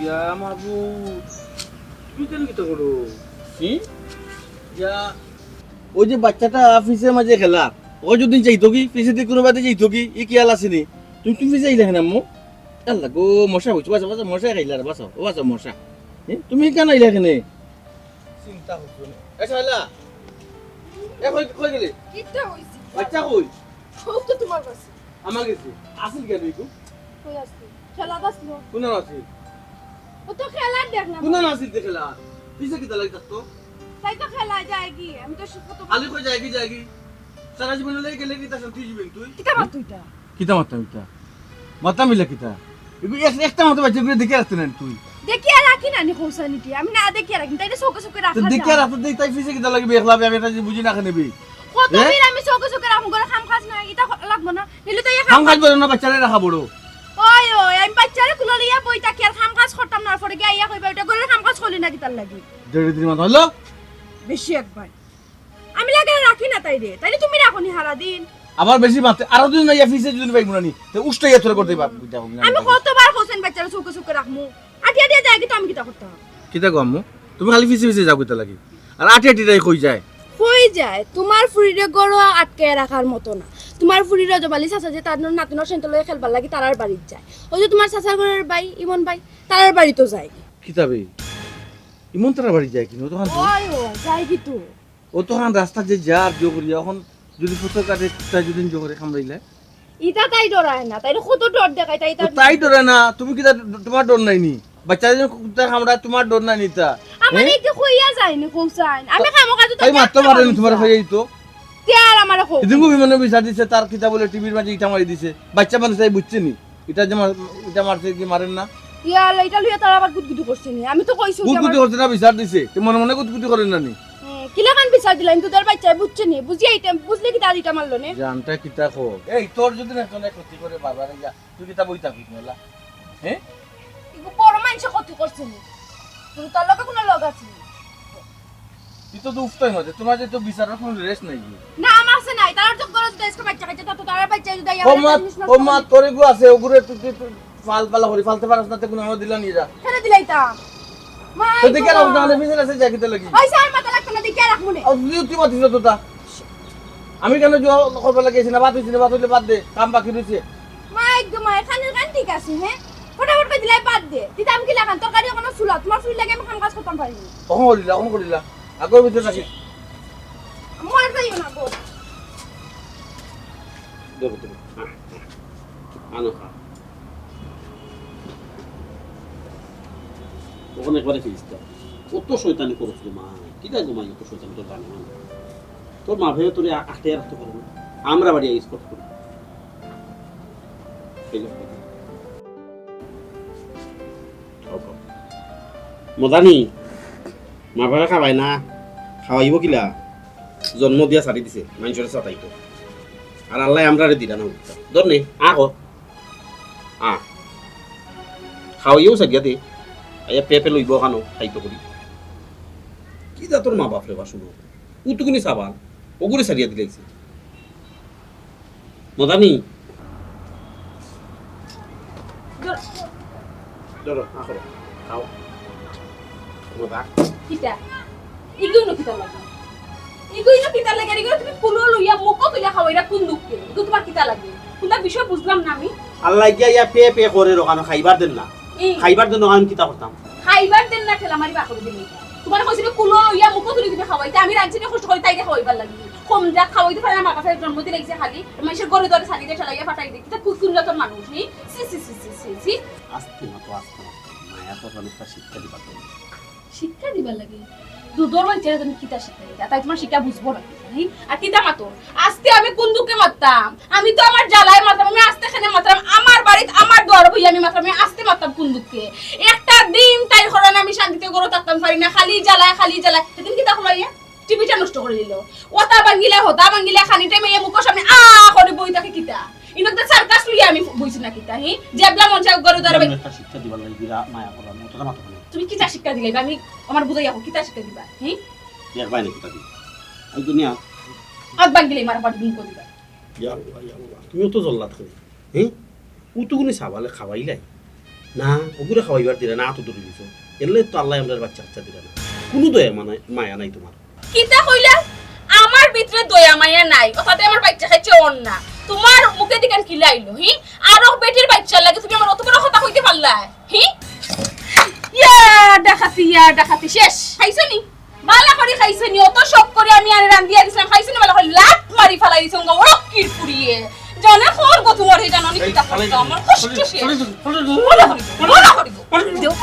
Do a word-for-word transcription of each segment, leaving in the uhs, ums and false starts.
ইয়া মাবুদ, তুমি কেনে কিতা করো? হুম? ইয়া, ওই যে বাচ্চাটা পিছের মাঝে খেলা, ও যদি যাইতো কি, পিছে দি কুনু বাদে যাইতো কি, ই খেয়াল আছে নি? তুমি, তুমি পিছে আইলা কেনে আম্মু? আল্লাহ গো, মশা হইছে, বাঁচা, বাঁচা, মশা খাইলা রে, বাঁচাও, ও বাঁচাও, মশা। হ্যাঁ, তুমি কেনে আইলা কেনে? চিন্তা করছো না। এ শালা, এ কই, কই গেলে? কিতা হইছে? বাচ্চা কই? ও তো তোমার কাছে। আমার গেছে। আসিল কেন ইগু? কই আসিল? খেলাত আসিল। কোন আসিল? ও তো খেলার দেখ না। কোন আসিল তে খেলা? পিছে কিতা লাগি থাকতো? তাই তো খেলা যায় কি? আমি তো শিখবো তো। খালি কই যায় কি, যায় কি? সারা জীবন লই গেলে কি তা শান্তি জীবন তুই? কিতা মাত তুই তা? কিতা মারতাম ইতা? মারতাম ইলা কিতা? এগু এক-, একটা মাত্র বাচ্চা করে দেখে রাখতে না তুই। দেখিয়া রাখি না নি কৌশানিটি, আমি না দেখিয়া রাখি, তাই না চোখে চোখে তো রাখা দেখিয়া যায়। রাখতে দেখ, তাই পিছে কিতা লাগবে, একলা আমি এটা যে বুঝি না কেনে বে। কত হ্যাঁ? দিন আমি চোখে চোখে রাখবো, করে কাম কাজ না, এটা ক-, লাগবো না, নিলে তো এই কাম কাম কাজ বলে না, বাচ্চারে রাখা বড়। ওই, ওই, আমি বাচ্চারে কুলো লইয়া বই থাকি, আর কাম কাজ করতাম না, পরে গিয়া আইয়া কইবা, "এটা ঘরের কাম কাজ করলি না কিতার লাগি?" দেড় দিন মাথা হলো? বেশি একবার। আমি লাগে রাখি না তাইরে, তাইলে তুমি রাখো নি হারা দিন। আবার বেশি মাতে, আরো দিন না ইয়া ফিসে যদি পাইবো না নি, তে উষ্টা ইয়া তোরে করতে পারবো, ইটা হবে না, আমি ইটা হবে। কতবার হোসেন বাচ্চারা চোখে চোখে রাখমু, আটিয়া আটিয়া যায় কিতা আমি কিতা করতাম? কিতা গো আম্মু? তুমি খালি ফিসে ফিসে যাও কিতা লাগি? আর আটি আটি তাই কই যায়? কই যায়? তোমার ফুরিরে ঘরো আটকে রাখার মতো না। তোমার ফুরিরে জবালি চাচা যে তার নাতিনর সেন্ট লইয়া খেলবার লাগি তারার বাড়িত যায়। ওই যে তোমার চাচার ঘরের ভাই, ইমন ভাই, তারার বাড়িত যায়। কিতা বে? ইমন তারার বাড়িত যায় কিনা? ও তো খান ওই, ওই, যায় কি তো? ও তো খান রাস্তা যে যার জো করিয়া, এখন যদি ফুটর কাটে কুত্তায় যদি জো করে কামড়াইলে? ইতা তাই ডরায় না, তাইরে কত ডর দেখায়, তাই ও তার তাই ডরে না, তুমি কিতা, তোমার ডর নাই নি? বাচ্চা যদি কুত্তায় কামড়ায়, তোমার ডর নাই নি তা? আমার হ্যাঁ? এই কি কইয়া যায়নি, কৌসাইন? আমি কামো কাজে তাই তাই মারতে পারে নি, তোমার কইয়া দিত। তে আর আমারে কও। এদিন বিমানে বিচার দিছে, তার কিতা বলে টিভির মাঝে ইটা মারি দিছে। বাচ্চা মানুষ তাই বুঝছে নি? ইটা যে মার-, ইটা মারছে কি মারেন না? ইয়া আল্লাহ, ইটা লইয়া তারা আবার গুদগুদি করছে নি? আমি তো কইছি কি গুদগুদি আমার করছে না, বিচার দিছে। তে মনে মনে গুদগুদি করেন না নি? হুম, কিলাখান বিচার দিলা? কিন্তু তার বাচ্চায় বুঝছে নি? বুঝিয়া ইটা, বুঝলে কি তার ইটা মারলো নে? জানটা কিতা খো? এই, তোর যদি না একজনে ক্ষতি করে বারবার ইয়া, তুই কিতা বই থাকবি না? হ্যাঁ? ইগু বড় মানষে ক্ষতি করছে নি? কিন্তু তার লগে কোনো লগ আছে নি? তুই তো উফতই মজা, তোমার যে তো বিচারর কোনো রেস নাই। না, আমার আছে নাই। তার তো গরজ দেশ কে বাচ্চা কাচ্চা, তার তো তার বাচ্চা যদি আইয়া ও মা, ও মা, তোর এগু আছে, ওগুরে তুই, তুই, তুই ফাল, ফালা করি ফালতে পারস না, তে কোনো আমার দিলা নিয়ে যা। ফেলে দিলাই তা। মা, তো দেখে রাখ না, পিছনে আছে, যা কিতা লাগি। ওই স্যার, মাথা লাগতো না, দেখে রাখমু নে। আর তুই, তুই মাতিস না তো তা। আমি কেন জোয়া করবার লাগিয়েছি না, বাদ হইছে না, বাদ হইলে বাদ দে, কাম বাকি রয়েছে। মা, একদম মা, এখানে গান ঠিক আছে, হ্যাঁ? ফটাফট করে দিলাই বাদ দে। দিতাম কি লাগান? তরকারি এখনো চুলা। তোমার ফুল লাগে আমি কাম কাজ করতাম পারি না। কখন করিলা? কখন করিলা? আগর ভিতরে রাখি। মর যাইও না গো। দেখো তুমি। আনো খা। ওখানে একবারে ফিরিস তো। কত শয়তানি করছ রে মা। কি দেখো মা, কত শয়তানি তোর জানে না। তোর মা ভেবে তোরে আ-, আটকে রাখতে পারে না। আমরা বাড়ি আইস কত করে। এই লোক কথা। মজা নি? মা বাবা খাবায় না, খাওয়াইব কিলা? জন্ম দিয়া ছাড়ি দিছে, মানুষের সাতাইতো। আর আল্লাহ আমরারে দিরা না উঠতা। ধর নে, আ কর। আ। খাওয়াইও সারিয়া দে। আইয়া পে পে লইব খানো, খাইতো করি। কি জাতর মা বাপ রে বা শুনো। উতুকুনি সাবান, ওগুরে সারিয়া দিলাইছে। মজা নি? ধরো। ধরো, আ করো। খাও। মজা। কিতা? ইগুইনো কিতা লাগে? ইগুইনো কিতা লাগে? ইগুইনো তুমি কুলো লইয়া মুখো তুলিয়া খাওয়াইরা কোন দুঃখে? ইগু তোমার কিতা লাগে? কোনটা বিষয় বুঝলাম না আমি। আল্লাহ গিয়া ইয়া পে পে করে রোখানো খাইবার দেন না। এই। খাইবার দেন না, আমি কিতা করতাম? খাইবার দেন না, ঠেলা মারি বাকরে দিলে। তোমার কইছিল কুলো লইয়া মুখো তুলি তুমি খাওয়াইতে, আমি রাঁধছি না কষ্ট করি তাইরে খাওয়াইবার লাগি। কম জাত খাওয়াইতে পারে না, আমার কাছে জন্ম দিলে গেছে খালি। মানুষের ঘরে দরে সারি দিয়ে ঠেলাইয়া ফাটাই দিই। কিতা কুকুর জাতর মানুষ, নি? ছি, ছি, ছি। আস্তে মাতো, আস্তে মাতো। মায়া করলাম একটা শিক্ষা দিবার জন্য। শিক্ষা দিবার লাগি? দুধর বাচ্চারে তুমি কিতা শিক্ষা দিতা? তাই তোমার শিক্ষা বুঝবো না, নি? আর কিতা মাতো? আস্তে আমি কোন দুঃখে মারতাম? আমি তো আমার জ্বালায় মারতাম, আমি আস্তে কেনে মারতাম? আমার বাড়িত, আমার দুয়ার বইয়া আমি মারতাম, আমি আস্তে মারতাম কোন দুঃখে? একটা দিন তাই হরান আমি শান্তিতে ঘরো থাকতাম পারি না, খালি জ্বালায়, খালি জ্বালায়। সেদিন কিতা করলো ইয়া? টিভিটা নষ্ট করি দিল। ওতা ভাঙ্গিলা, হতা ভাঙ্গিলা, খানি টাইমে ইয়া মুখর সামনে আ করে বই থাকে কিতা? ইনো তো সার্কাস লইয়া আমি বইছি না কিতা, হি? জেবলা মন চায় ঘরে ধরে আমি একটা শিক্ষা দিবার লাগি বিরা মায়া করলাম, অতটা মাথা নেই। তুমি কিতা শিক্ষা দিলাইবা? আমি আমার বুঝাই আহো, কিতা শিক্ষা দিবা, হি? এক ভাই না কিতা দিবা? আমি দুনিয়া আত ভাঙ্গিলে মারা পাটি দিন করিবা। ইয়া আল্লাহ, ইয়া আল্লাহ, তুমিও তো জল্লাদ করে, হি? উতুগুনি সাবালে খাওয়াইলাই না, ওগুরে খাওয়াইবার দিরা না, আতো ধরি দিছো। এরলে তো আল্লায় আমরার বাচ্চা কাচ্চা দিরা না। কুনু দয়া মানা-, মায়া নাই তুমার। কিতা কইলা? আমার ভিতরে দয়া মায়া নাই, অতাতে আমার বাচ্চা কাচ্চা অর না। তুমার মুখে দিকান কিলা আইলো, হি? আরক বেটির বাচ্চার লাগি তুমি আমার অত বড় কথা কইতে পারলায়, হি? ইয়া ডাকাতি, ইয়া ডাকাতি, শেষ। খাইছো নি? বালা করি খাইছো নি? অত শখ করি আমি আরে রান্দিয়া দিছলাম, খাইছো নি? বালা করি লাত মারি ফালাই দিছো, ওরক কিরকুরিয়ে। জানে খর গো তুমার, হে জানো নি কিতা করছো? আমার কষ্ট শেষ। বালা করি, বালা করি। দেও।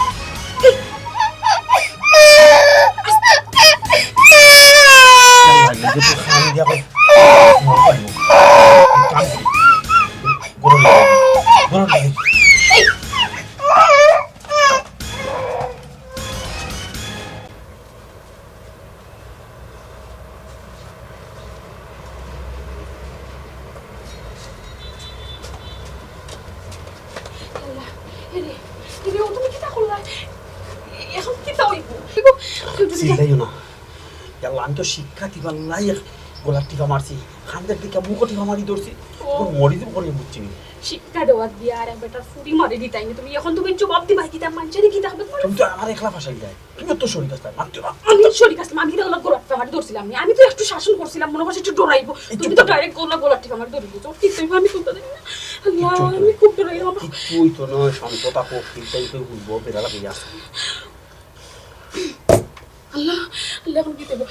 আল্লাহ, এরে, এরে, ও তুমি কিতা করলা? এখন কিতা অইবো? চিল্লাইও না। ইয়াল্লা, আমি তো শিক্ষা দিবার লাই এক গলার টিপা মারছি। খান্দের দিকে মুখো টিপা মারি ধরছি। ও। এখন মরি যাবো করে বুঝছি নি। শিক্ষা দেওয়ার দিয়া আর এক বেটার ফুড়ি মারি দিতাই নি। তুমি এখন তুমি জবাব দিবায় কিতা, মানষে কিতা কইবো? তুমি তো আমার একলা ফাঁসাই দেয়। তুমি তো শরীর আসলে মারতে না। আমি শরীর আসলে আমি তো ওলা গলার টিপা মারি ধরছিলাম নি। আমি তো একটু শাসন করছিলাম, মনে করছি একটু ডরাইবো। তুমি তো direct গলা, গলার টিপা মারি ধরি দিছো। কিতা অইবো আমি কুন্তা জানি না। আল্লাহ, কিচ্ছু অইতো না। আমি খুব ডরাইলাম। কিচ্ছু অইতো না, শান্ত থাকো। কিতা অইতো বুঝবো, বেড়া লাগে আসে। আল্লাহ, আল্লাহ, এখন কিতা অইবো?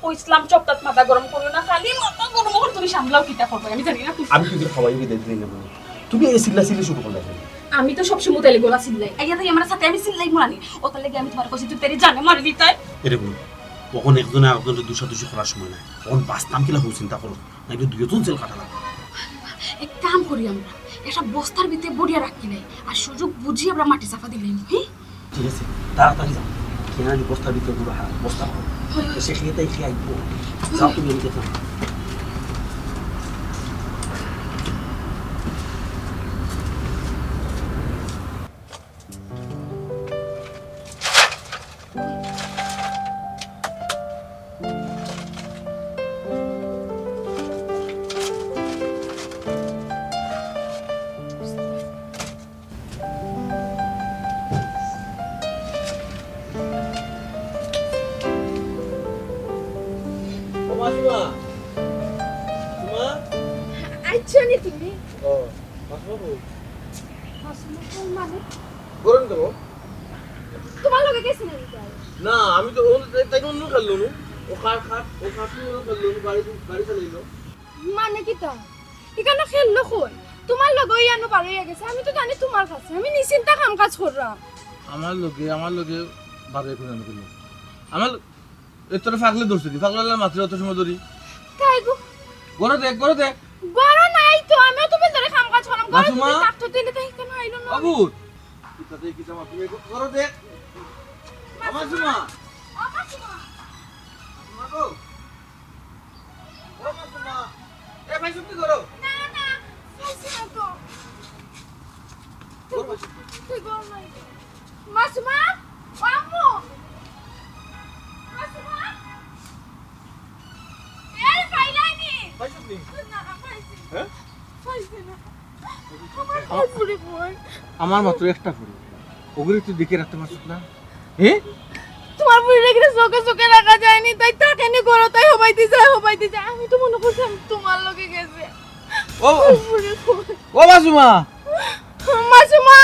কইছিলাম চুপচাপ মাথা গরম করিও না, খালি মাথা গরম অখন তুমি সামলাও, কিতা করবায় আমি জানি না। আমি কি করে খাওয়াই কি দেখলি না মানে? তুমি এই চিল্লা চিল্লি শুরু করলে কেন? আমি তো সবসময় তাইলে গলা চিল্লাই। আইয়া তাই আমার সাথে আমি চিল্লাই মুরানি। অতার লাগি আমি তুমারে কইছি তুই তেরি জানে মারি দিতাই। এরে বইন, অখন একজনে আরকজনরে দুষাদুষি করার সময় নায়। অখন বাঁচতাম কিলা হউ চিন্তা করো। নাইলে দুইজন জেল খাটা লাগবো। এক কাম করি আমরা, একটা বস্তার ভিতরে ভরিয়া রাখিলাই, আর সুযোগ বুঝি আমরা মাটি চাপা দিলাই, হি? ঠিক আছে, তাড়াতাড়ি যাও। কেন আমি বস্তার ভিতরে গুড়া হারা, বস্তা ভরো। হয়, হয়। সে খেয়ে তাই খেয়ে আইবো। যাও তুমি, আমি দেখলাম। ও মাসিমা, মাসিমা। আইছো নি তুমি? ও, মাসিমা কই? মাসিমা কই মানে? গরম দেবো। তুমার লগে গেছে না নি তাই? না, আমি তো ও, তাই, তাই অন্য খেললো নু। ও কার, কার, ও কার সঙ্গে অন্য খেললো নু, গাড়ি, গাড়ি চালাইলো। মানে কিতা? ইখানো খেললো কই? তুমার লগে ওই আনো বার অইয়া গেছে। আমি তো জানি তুমার কাছে। আমি নিশ্চিন্তা কাম কাজ কররাম। আমার লগে, আমার লগে বার অইয়া কোন আনো খেললো? আমার ল-, এ তোরে পাগলে ধরছে দি, পাগলা মাত্র অত সময় ধরি। তাই গো। গরো দেখ, গরো দেখ। গরো নাই তো, আমিও তো ভিতরে কাম কাজ করলাম। গরো মাসুমা? যদি থাকতো, তাইলে তো এখানে আইলো না। বাবু, কিতা দেখ, কিতা মাত্র, গরো দেখ। ও মাসুমা। ও মাসুমা। মাসুমা গো। ও মাসুমা। এ ভাই, চুপ কি করো? না, না, পাইছি না তো। গরো মাসুমা। তুই গরো নাই। মাসুমা, ও আম্মু। মাসুমা। এই পাইলাইনি। পাইছস নি? না, পাইছি না। হ্যাঁ? পাইছি না। আমার ফুড়ি কই? আমার মাত্র একটা ফুড়ি। ওগুলি তুই দেখে রাখতে পারছিস না? হ্যাঁ? তুমার ফুড়িরে কিতা চোখে চোখে রাখা যায়নি, তাই তাকে নি করো, তাই হবাই দি যায়, হবাই দি যায়। আমি তো মনে করছি আমি তুমার লগে গেছে। ও, আমার ফুড়ি কই? ও মাসুমা। মাসুমা।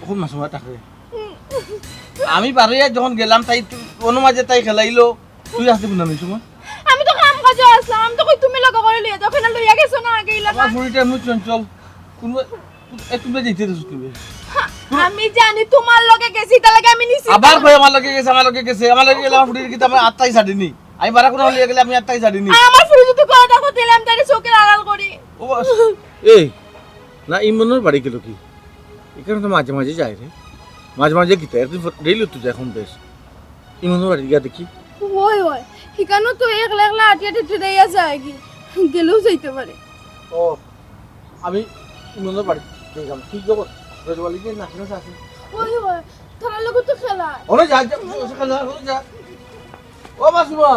কোন মাসুমা তাকে? আমি বারইয়া যখন গেলাম, তাই তু-, অনো মাঝে তাই খেলাইলো, তুই আসতে কোন সময়? আমি তো কাম কাজে আসলাম, আমি তো কই তুমি লগে করে লইয়া যাও, কেন লইয়া গেছো না আগে ইলা? আমার ফুড়িটা এমনি চঞ্চল, কোন, এ, তুমি যাইতে দিছো তুমি? আমি জানি তুমার লগে গেছি, তার লগে আমি নিছি। আবার কই আমার লগে গেছে, আমার লগে গেছে, আমার লগে গেলে আমার ফুড়ির কিতা আমার আত্মাই ছাড়িনি। আমি বারা কোন লইয়া গেলে আমি আত্মাই ছাড়িনি। আর আমার ফুড়ি যদি করে দেখো, তাহলে আমি তারে চোখের আড়াল করি। ও বাস, এই, না, ইমনর বাড়ি গেল কি? এখানে তো মাঝে মাঝে যায় রে। মাঝে মাঝে কিতা? একদিন পর daily তো যায় কম বেশ। ইমনর বাড়ি গিয়া দেখি। ওই, ওই, এখানে তো একলা একলা আটি আটি ঠেলাইয়া যায় কি? গেলেও যাইতে পারে। ও, আমি ইমনর বাড়ি দেখলাম। কি জগৎ? রজবালি দিয়ে নাকি না আছে? ওই, ওই, তার লগে তো খেলা। ওরে যা, যা, ওরে যা, খেলা, ওরে যা। ও মাসুমা।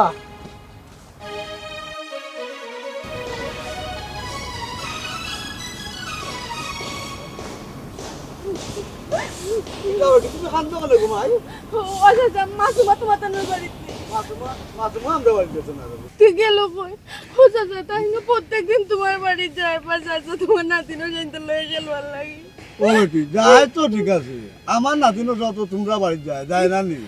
ইতা অইছে, তুমি কান্দো কেনে গো মাই? ও চাচা, মাসুমা তুমার তান বাড়িত নি। মাসুমা, মাসুমা আমরার বাড়িত গেছে না রে। তে গেল কই? ও চাচা, তাইন প্রত্যেক দিন তুমার বাড়িত যায়, বা চাচা তুমার নাতিনর সাথে লইয়া খেলবার লাগি। ও বেটি, যায় তো ঠিক আছে, আমার নাতিনর সাথে তুমরার বাড়িত যায়, যায় না নি?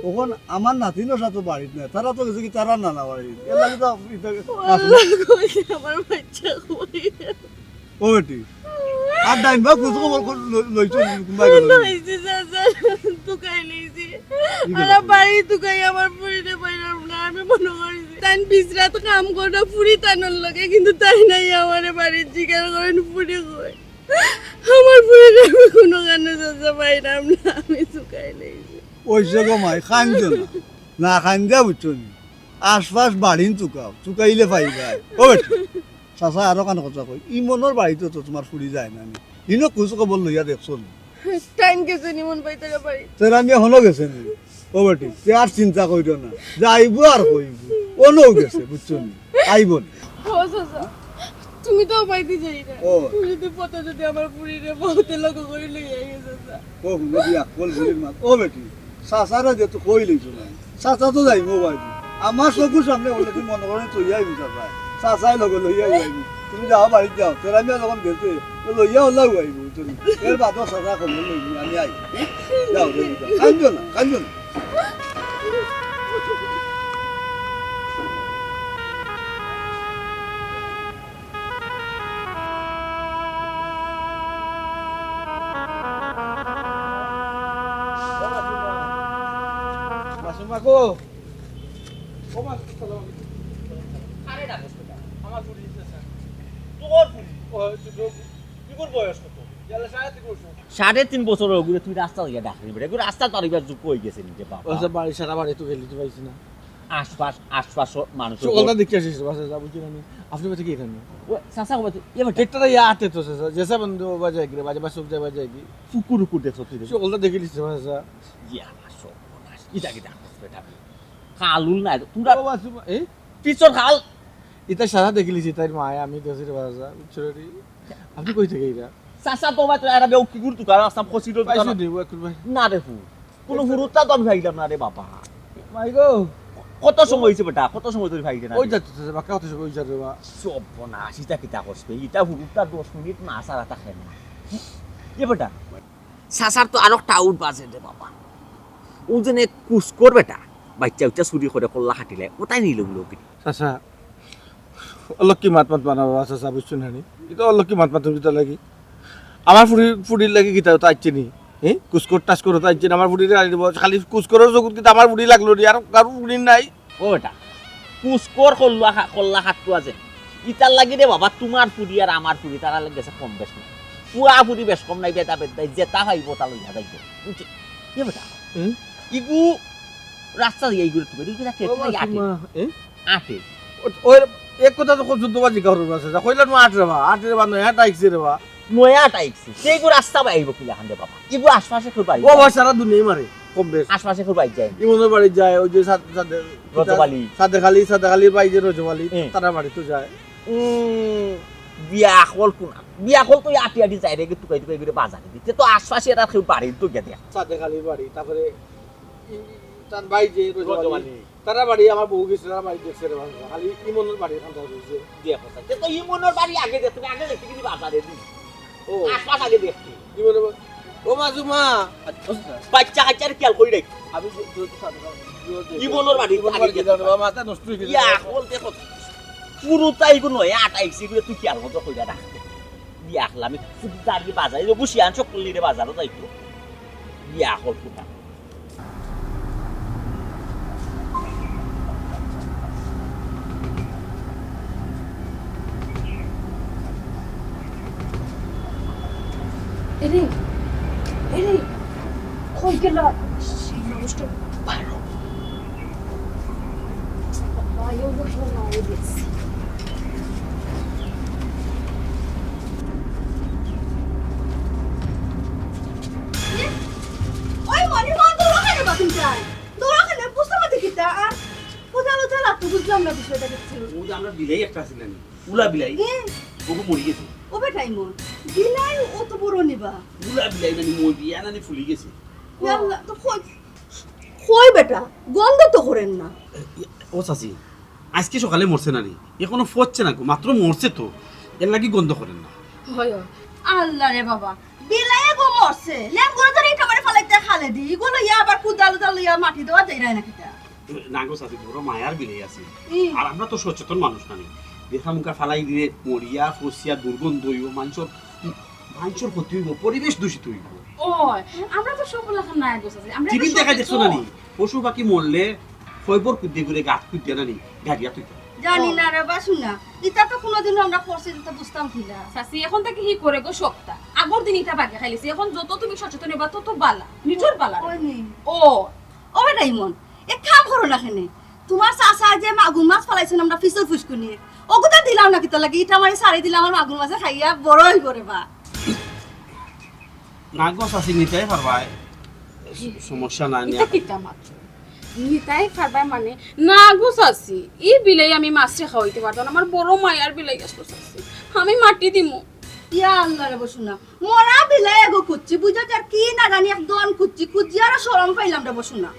অখন আমার নাতিনর সাথে বাড়িত নাই, তারা তো গেছে কি তারার নানা বাড়িত। এর লাগি তো ইতা ও আল্লাহ, কই আমার বাচ্চা কই? ও বেটি, আর ডাইন বা খুঁজ খবর কর-, লই-, লইছো নি, কুনবায় গেল? লইছি চাচা, তুকাই লইছি। কি আর করছো? বাড়ি তুকাই আমার ফুরিরে পাইলাম না। আমি মনো করি যে তাইন বিছরাত কাম করে ফুরি তানর লগে, কিন্তু তাইন আইয়া আমারে বাড়িত জিকার করইন ফুরি কই। আমার ফুরিরে আমি কুনু কানো চাচা পাইলাম না, আমি তুকাই লইছি। অইছে গো মাই, কান্দো না। না কান্দিয়া বুঝছো নি? আশপাশ বাড়িন তুকাও, তুকাইলে পাইবায়। ও বেটি, চাচা আরো কান কথা কই, ইমনর বাড়িত তো তুমার ফুরি যায় না নি? ইনো খুঁজ খবর লইয়া দেখছো নি? তাইন গেছে নি ইমন ভাই তারা বাড়ি? তেরা মিয়া হনো গেছে নি? ও বেটি, তে আর চিন্তা করিও না, যাইবো আর কইবো, অনো গেছে, বুঝছো নি? আইবো নি। ও চাচা, তুমি তো বাড়িত যাই না। ও। তুমি যদি পথে যদি আমার ফুরিরে বউতে লগে করি লইয়া আইও চাচা। ও, হুনো দিয়া, বল, বলির মা। ও বেটি, চাচারে যে তুই কই লইছো না। চাচা তো যাইবো বাইরে। আমার চকুর সামনে অইলে তুমি মনো করো তুই আইবি চাচা। চাচাই লগে লইয়া আইবি। তুমি যাও বাড়িত যাও। তেরা মিয়া যখন গেছে, তো লইয়া অলাউ আইবো তুমি। এর বাদে চাচা খবর লইবি, আমি আই। যাও, যাও, যাও। কান্দো না, কান্দো না। মাসুমা গো। ও মাসুমা, সালাম আলাইকুম। আরে না, বুঝতে পারলাম। আমার ফুরি দিতেছে। তোর ফুরি? ও, ছোট। তুই কোন বয়স কত? গেলে সাড়ে তিন বছর। সাড়ে তিন বছর অইগেলে তুই রাস্তা দিয়া ডাকলি বেটা। এগুলো রাস্তা তো আর এবার যুগ অই গেছে নিজে বাবা। ও, স্যার, বাড়ি সারা বাড়ি তো গেলি তো পাইছি না। আশপাশ, আশপাশ মানুষ সকলটা দেখে আসিস, বাসা যা বুঝি না আমি। আপনি বাসা কি এখানে? ও, চাচা, ও বাসা, ইয়ে বেটা। একটা ইয়া আটে তো, চাচা। যেসা বন্ধু বাজে কি রে, বাজে বাসুক যায় বাজে কি? কুকুর, কুকুর দেখছো তুই? সকলটা দেখে নিস, বাসা। ইয়া, সর্বনাশ। ইটা কিতা করছ বেটা? কালুল নাই, তোমরা ও বাসু, এ? পিছর খাল। ইটা সারা দেখিলিছি, তাইর মায়ে আমি দেশে বাসা, বুঝছো রে? আপনি কই থেকে এটা? চাচা তো ভাই, তোরা এরা বেউ কি গুরু তুকার আসাম খসির পাইছো দোকান। দেবো এখন ভাই। না রে ফু, কোনো হুরুত্তা তো আমি পাইলাম না রে বাবা। মাই গো। কত সময় হইছে বেটা? কত সময় ধরে পাইলে না ওই রে? যাচ্ছে, চাচা, বাক্কা কত সময় হইছে রে বা? সর্বনাশ, ইটা কিতা করছ বে? ইটা হুরুত্তা দশ মিনিট না সারা থাকে না। এ বেটা, চাচার তো আরো টাউট বাজে রে বাবা। ও যেন এক কুসকর বেটা, বাচ্চা উচ্চা চুরি করে কল্লা খাটিলে, ওটাই নিল উলো কিনি। চাচা, অলক্ষী মাত মাত বানা বাবা, চাচা, বুঝছো না নি? ইটা অলক্ষী মাত মাত তুমি কিতা লাগি? আমার ফুড়ি, ফুড়ির লাগি কিতা তো আইছে নি? হ্যাঁ? কুসকর টাসকর তো আইছে না, আমার ফুড়িরে আনি দিব। খালি কুসকরর জগত কিতা আমার ফুড়ি লাগলো নি? আর কারো ফুড়ি নাই? ও বেটা, কুসকর কল্লা খা-, কল্লা খাট্টু আছে। ইতার লাগি রে বাবা, তোমার ফুড়ি আর আমার ফুড়ি, তারা লাগি গেছে কম বেশ নাই। পুয়া ফুড়ি বেশ কম নাই, বেটা বেটাই যেটা পাইবো তা লইয়া যাইবো। বুঝছো? এ বেটা, হুম? ইগু রাস্তা দিয়া ইগুরে তুমি, ইগু রাস্তা ও দিয়া আটে। মা, এ? আটে। ও, ওই এক কথা তো খুব শুদ্ধ বাজি কারোর আছে। যা কইলা নয় আট রে বা, আট রে বা, নয় আট আইছে রে বা। নয় আট আইছে। সেই গো রাস্তা পাইবো কিলা খান রে বাবা? ইগু আশপাশে কেউ বাড়ি ও যায়? ভাই, সারা দুনিয়াই মারে, কম বেশ। আশপাশে কেউ বাড়ি যায়? ইমনর বাড়ি যায়, ওই যে সাদ-, সাদে-, রজব আলী। সাদেক আলী, সাদেক আলীর ভাই যে রজব আলী, হুম। তারা বাড়ি তো যায়। উম, বিয়া হল কোন? বিয়া হল তো আটি আটি যায় রে, তুকাই তুকাই করে বাজারে দিতে। তো আশপাশে এরা কেউ বাড়ি তো গিয়া দেখ। সাদেক আলীর বাড়ি, তারপরে ই-, তার ভাই যে রজব রজব আলী। আলী। তারা বাড়ি আমার বউ গেছে, তারা বাড়ি দেখছে রে বাবা। খালি ইমনর বাড়ি এখান থেকে হইছে। দিয়া কথা। তে তো ইমনর বাড়ি আগে দেখতে, আগে দেখতে কিন্তু বাজারে দি। ও। আশপাশ আগে দেখতে। ইমনর বা-, ও মাজুমা। আচ্ছা, আচ্ছা। বাচ্চা কাচ্চার খেয়াল করি রাখ। আমি যে, যে, যে, যে, যে, ইমনর বাড়ি ইমনর আগে বাড়ি দেখতে। জানো, মাথা নষ্ট হয়ে গেছে। ইয়া, বলতে কত? পুরো তাই কোনো আট আইসি করে তুই খেয়াল মতো কইরা রাখ। বিয়া হল আমি শুধু যার কি বাজারে যাবো, শিয়ান সকল নিয়ে বাজারও যাইতো। বিয়া হল কোথা? এরে, এরে, কই গেল? সেই মানুষটা বারো। বাবা, এই অবস্থা না, এই দেখছি। এ, ওই মনে মন তো ওখানে বাকি যায়। তো ওখানে বুঝতে পারতে কিতা? আর কোথাও জ্বালা তো বুঝলাম না বিষয়টা কিচ্ছু। ও যে আমরা বিলাই একটা আছে না নি? উলা বিলাই। এ। ওকে মরে গেছে। ও বেটা ইমন, বিলাই অত বড় নি বা? উলা বিলাই নানি, মরিয়া নানি ফুলি গেছে। ইয়াল্লা, তো কই, কই বেটা, গন্ধ তো করের না। ও চাচি, আইজকে সকালে মরছে নানি, এখনো ফচছে না গো, মাত্র মরছে তো, এরলাগি গন্ধ করের না। হয়, হয়। আল্লাহ রে বাবা, বিলাইয়ে গো মরছে, লেম গরু ধরে ইটা মারে ফালাইতে খালে দি, ইগু লইয়া আবার কুদাল উদাল লইয়া মাটি দেওয়া যায় না কিতা? না গো চাচি, বড় মায়ার বিলাই আছিল। হুম। আর আমরা তো সচেতন মানুষ নানি। দেখা মুখা ফালাই দিলে মরিয়া, ফসিয়া, দুর্গন্ধ অইবো, মানষর, মানষর ক্ষতি অইবো, পরিবেশ দূষিত অইবো। ও, আমরা তো সব লাখান নায় গো চাচি। আমরা টিভিত তো দেখাই দেখছো সচেতন। নানি? পশু পাখি মরলে ফইবর কুদ্দে ঘুরে, গাত কুদ্দে নানি, গাড়িয়া তুই। জানি না রে বাসু না, ইতা তো কোনোদিনও আমরা করছি, ইতা বুঝতাম কিলা। চাচি, এখন থাকি হি করে গো সবতা। আগর দিন ইতা বাগে খাইলিছি, এখন যত তুমি সচেতন অইবা তত বালা, নিজর বালা। ওই নি। ও, ও বেটা ইমন, এক কাম করো না কেনে? তুমার চাচা যে মাগুর মাছ ফালাইছইন আমরা ফিছল ফুসকুনি, অগুতা দিলাও না কিতার লাগি? ইটা আমারে ছাড়ি দিলে আমার মাগুর মাছে খাইয়া বড় অইবো রে বা। না গো চাচি, নিতায় পারবায়, স-, সমস্যা নাই। ইতা কিতা মাতছো? নিতায় পারবায় মানে? না গো চাচি, ই বিলাই আমি মাছে খাওয়াইতে পারতাম না, আমার বড় মায়ার বিলাই আছলো চাচি, আমি মাটি দিমু। ইয়া আল্লাহ রে বাসু না, মরা বিলাই এগু খুজছি, বুঝা যার কি না জানি, একদম খুজছি, খুজিয়া আর শরম পাইলাম রে বাসু না।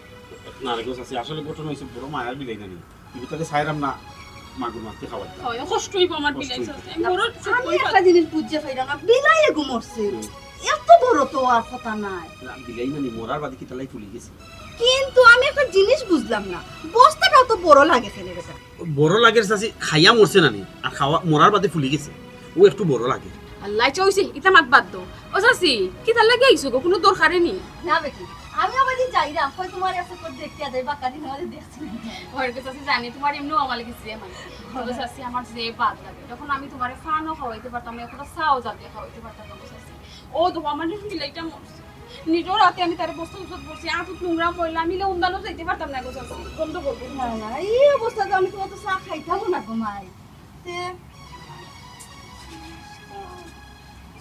না রে গো চাচি, আসলে ঘটনা অইছে বড় মায়ার বিলাই নানি, ইগুতারে ছাড়িরাম না, মাগুর মাছতে খাওয়াই। হয়, কষ্ট অইবো আমার কষ্ট বিলাই অইবো। চাচি, আমি বড় আমি একটা জিনিস বুঝতে পাইলাম না, বিলাই এগু মরছে, হুম। এত বড় তো আর কথা নাই। না, বিলাই নানি মরার বাদে কিতার লাগি ফুলি গেছে? কিন্তু আমি একটা জিনিস বুঝলাম না, বস্তাটা অত বড় লাগে কেনে বেটা? বড় লাগের চাচি, খাইয়া মরছে নানি, আর খাওয়া, মরার বাদে ফুলি গেছে, ও একটু বড় লাগে। আল্লাহ, আচ্ছা, অইছে, ইতা মাত বাদ দেও। ও চাচি, কিতার লাগি আইছো গো? কুনু দরকারে নি? না বেটি, আমি আবার যে যাইরাম, কই তুমারে আছে কই দেখিয়া যাই, বাক্কা দিন আমারে দেখছি। হয় গো চাচি, জানি তুমার এমনেও আমার লাগি যে মানে। তবে চাচি, আমার যে বাদ লাগে, যখন আমি তুমারে পানও খাওয়াইতে পারতাম না, একটা চাও জাল দিয়া খাওয়াইতে পারতাম না গো চাচি। ও দেখো, আমার বিলাইটা মরছে। নিজর আতে আমি তারে বস্তা উসত করছি, আতুত নোংরা ময়লা, আমি ইলা উন্দালো যাইতে পারতাম না গো চাচি। বন্ধ করবো। না, না, এই অবস্থাত আমি তুমার তো চা খাইতামও না গো মাই। তে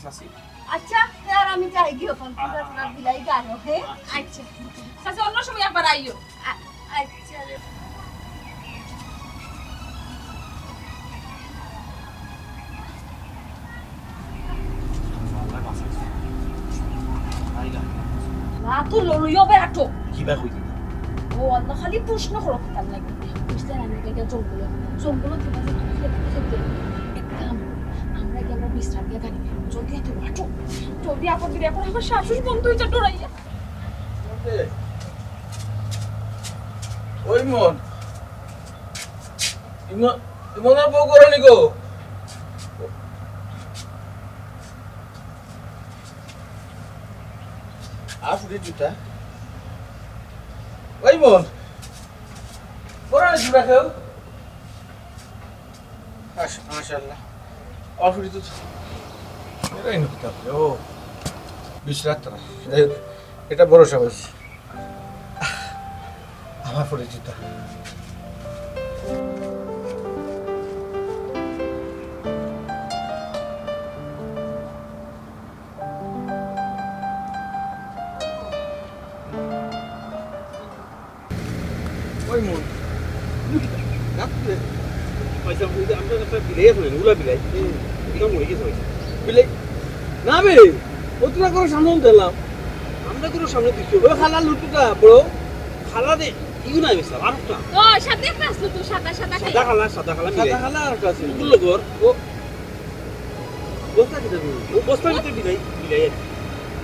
চাচি। আচ্ছা, তে আর আমি যাই গিয়া অখন, আ-, আ-, বিলাই গানো, হ্যাঁ? আচ্ছা। চাচি, অন্য সময় একবার আইও। আ-, আচ্ছা রে। না তো লড়ুইও বেড়াটো। কিবা কইলি? ও আল্লাহ, খালি প্রশ্ন করো কিতার লাগি। বুঝতে না, আমি এটা জঙ্গল, জঙ্গল থেকে যে তুমি খেতে খেতে এক কাম করো। আমরা কি আমরা বিশ্রাম দিয়ে গাড়ি নেব? জলদি এত বাটো। জলদি আপদ দিলে এখন আমার শ্বাস বন্ধ হয়ে যায় ডরাইয়া। ওই মন, ইমন, ইমনর বউ ঘরো নি গো? আর ফুটি জুতা। ওই মন, ঘরো নি জুতা কেউ? আশ-, মাশাআল্লাহ। অল্প কিছু তো এরাই নকটা। ও, বিশ লাখ টাকা। এই, এটা বড় সাহস। আমার পরিচিত। ওই মন। রাত্রে পয়সা বলতে আমরা একটা বিলাই আছে না, উলা বিলাই। হুম। এটা মরে গেছে ভাই। বিলাই? না বে, ও তোরা ঘরর সামনে আমি দেখলাম। আমরা ঘরর সামনে দেখছি। ওই খালা লুটুটা, বড়। খালা দে, ইউ নাই বেশি, আর একটা। ও, সাথে একটা আসলো তো, সাদা, সাদা সাদা খালা। খালা, সাদা খালা সাদা মিলাই। খালা আর একটা আছে। ওগুলো ঘর, ও বস্তা কিতা তুমি? ও বস্তা কিতা বিলাই, বিলাই আর কি।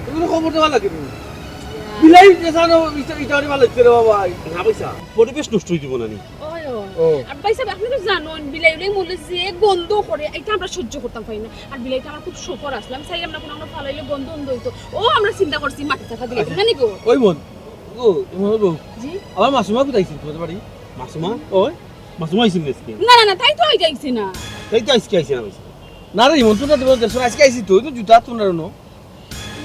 তুমি খবর দেওয়া লাগে তুমি। ইয়া। বিলাই যে জানো, ইটা, ইটা আরে ভালো হচ্ছে রে বাবা। না পয়সা, পরিবেশ নষ্ট হয়ে দিব না নি। ওই, ওই। ও। আর ভাই সাহেব, আপনি তো জানেন, বিলাই উলাই মরলে যে গন্ধ করে, এটা আমরা সহ্য করতাম পারি না। আর বিলাইটা আমার খুব শখর আসলে, আমি চাইলাম না কোনো আমরা ফালাইলে গন্ধ গন্ধ হইতো। ও, আমরা চিন্তা করছি মাটি চাপা দিলে, আচ্ছা। বুঝলেন গো? ওই মন, ও, তোমার বউ। জি? আমার মাসুমা কোথায় ছিল তোমাদের বাড়ি? মাসুমা? ওই, মাসুমা আইছিল আজকে। না, না, না, তাই তো আই যাইছে না। তাই তো আজকে আইছে না, আইছে। না রে, মন তো না, তোমার দেখছো, আজকে আইছি তো, ওই তো জুতা তো না,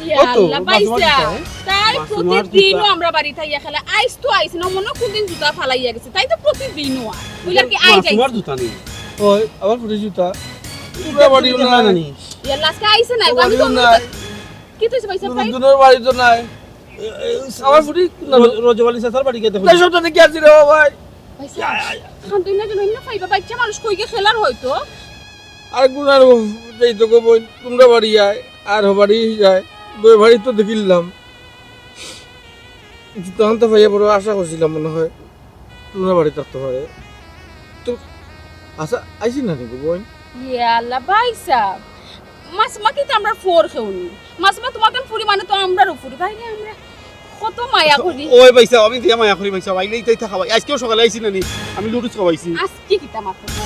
ইয়া ও তো, আল্লাহ, মাসুমার পাইছা? জুতা, হ্যাঁ? তাই মাসুমার প্রতিদিনও জুতা। আমরা বাড়িত আইয়া খেলা। আইস তো আইস না, মনে কোন দিন জুতা ফালাইয়া গেছে। তাই তো প্রতিদিনও আর। বুঝলাম কি, আই মাসুমার যাইছে। জুতা নেই। ওই, আবার ফুটে জুতা। তোমরা বাড়িও নাই। ইয়া, লাস্টে আইছে নাই, ও আমি তো বাড়িও নাই। কি তুই পাইছা, ভাই? দুজনের বাড়ি তো নাই। এ, এ, আমার ফুটি কোন রজ-, রজব আলী চাচার বাড়ি গিয়ে দেখো। তাই সব জানে কি আছে রে বাবা ভাই? পাইছা? ইয়া, ইয়া, ইয়া। খান তুই না জানো, না পাইবা, বাচ্চা মানুষ কই গিয়ে খেলার হয়তো। আর গুনার যাইতো গো বইন, তোমরা বাড়ি আয়, আর হবাড়ি যায়, দুই বাড়ি তো দেখিলাম। জুতা আনতে পাইয়া বড় আশা করছিলাম মনে হয়, তোমরা বাড়ি থাকতে পারে। তো আচ্ছা, আইছি না নি গো বইন? ইয়া আল্লাহ, ভাইসাব, মাসুমা কিতা আমরার ফুড়ি কেউ নি? মাসুমা তুমার তান ফুড়ি মানে তো আমরারও ফুড়ি, তাইলে আমরা কত মায়া করি। ওই ভাইসাব, আমি দিয়া মায়া করি ভাইসাব, আইলে ইতাই থাকা ভাই। আইজকেও সকালে আইছি না নি, আমি লুডুস খাওয়াইছি। আইজকে কিতা মাতো গো?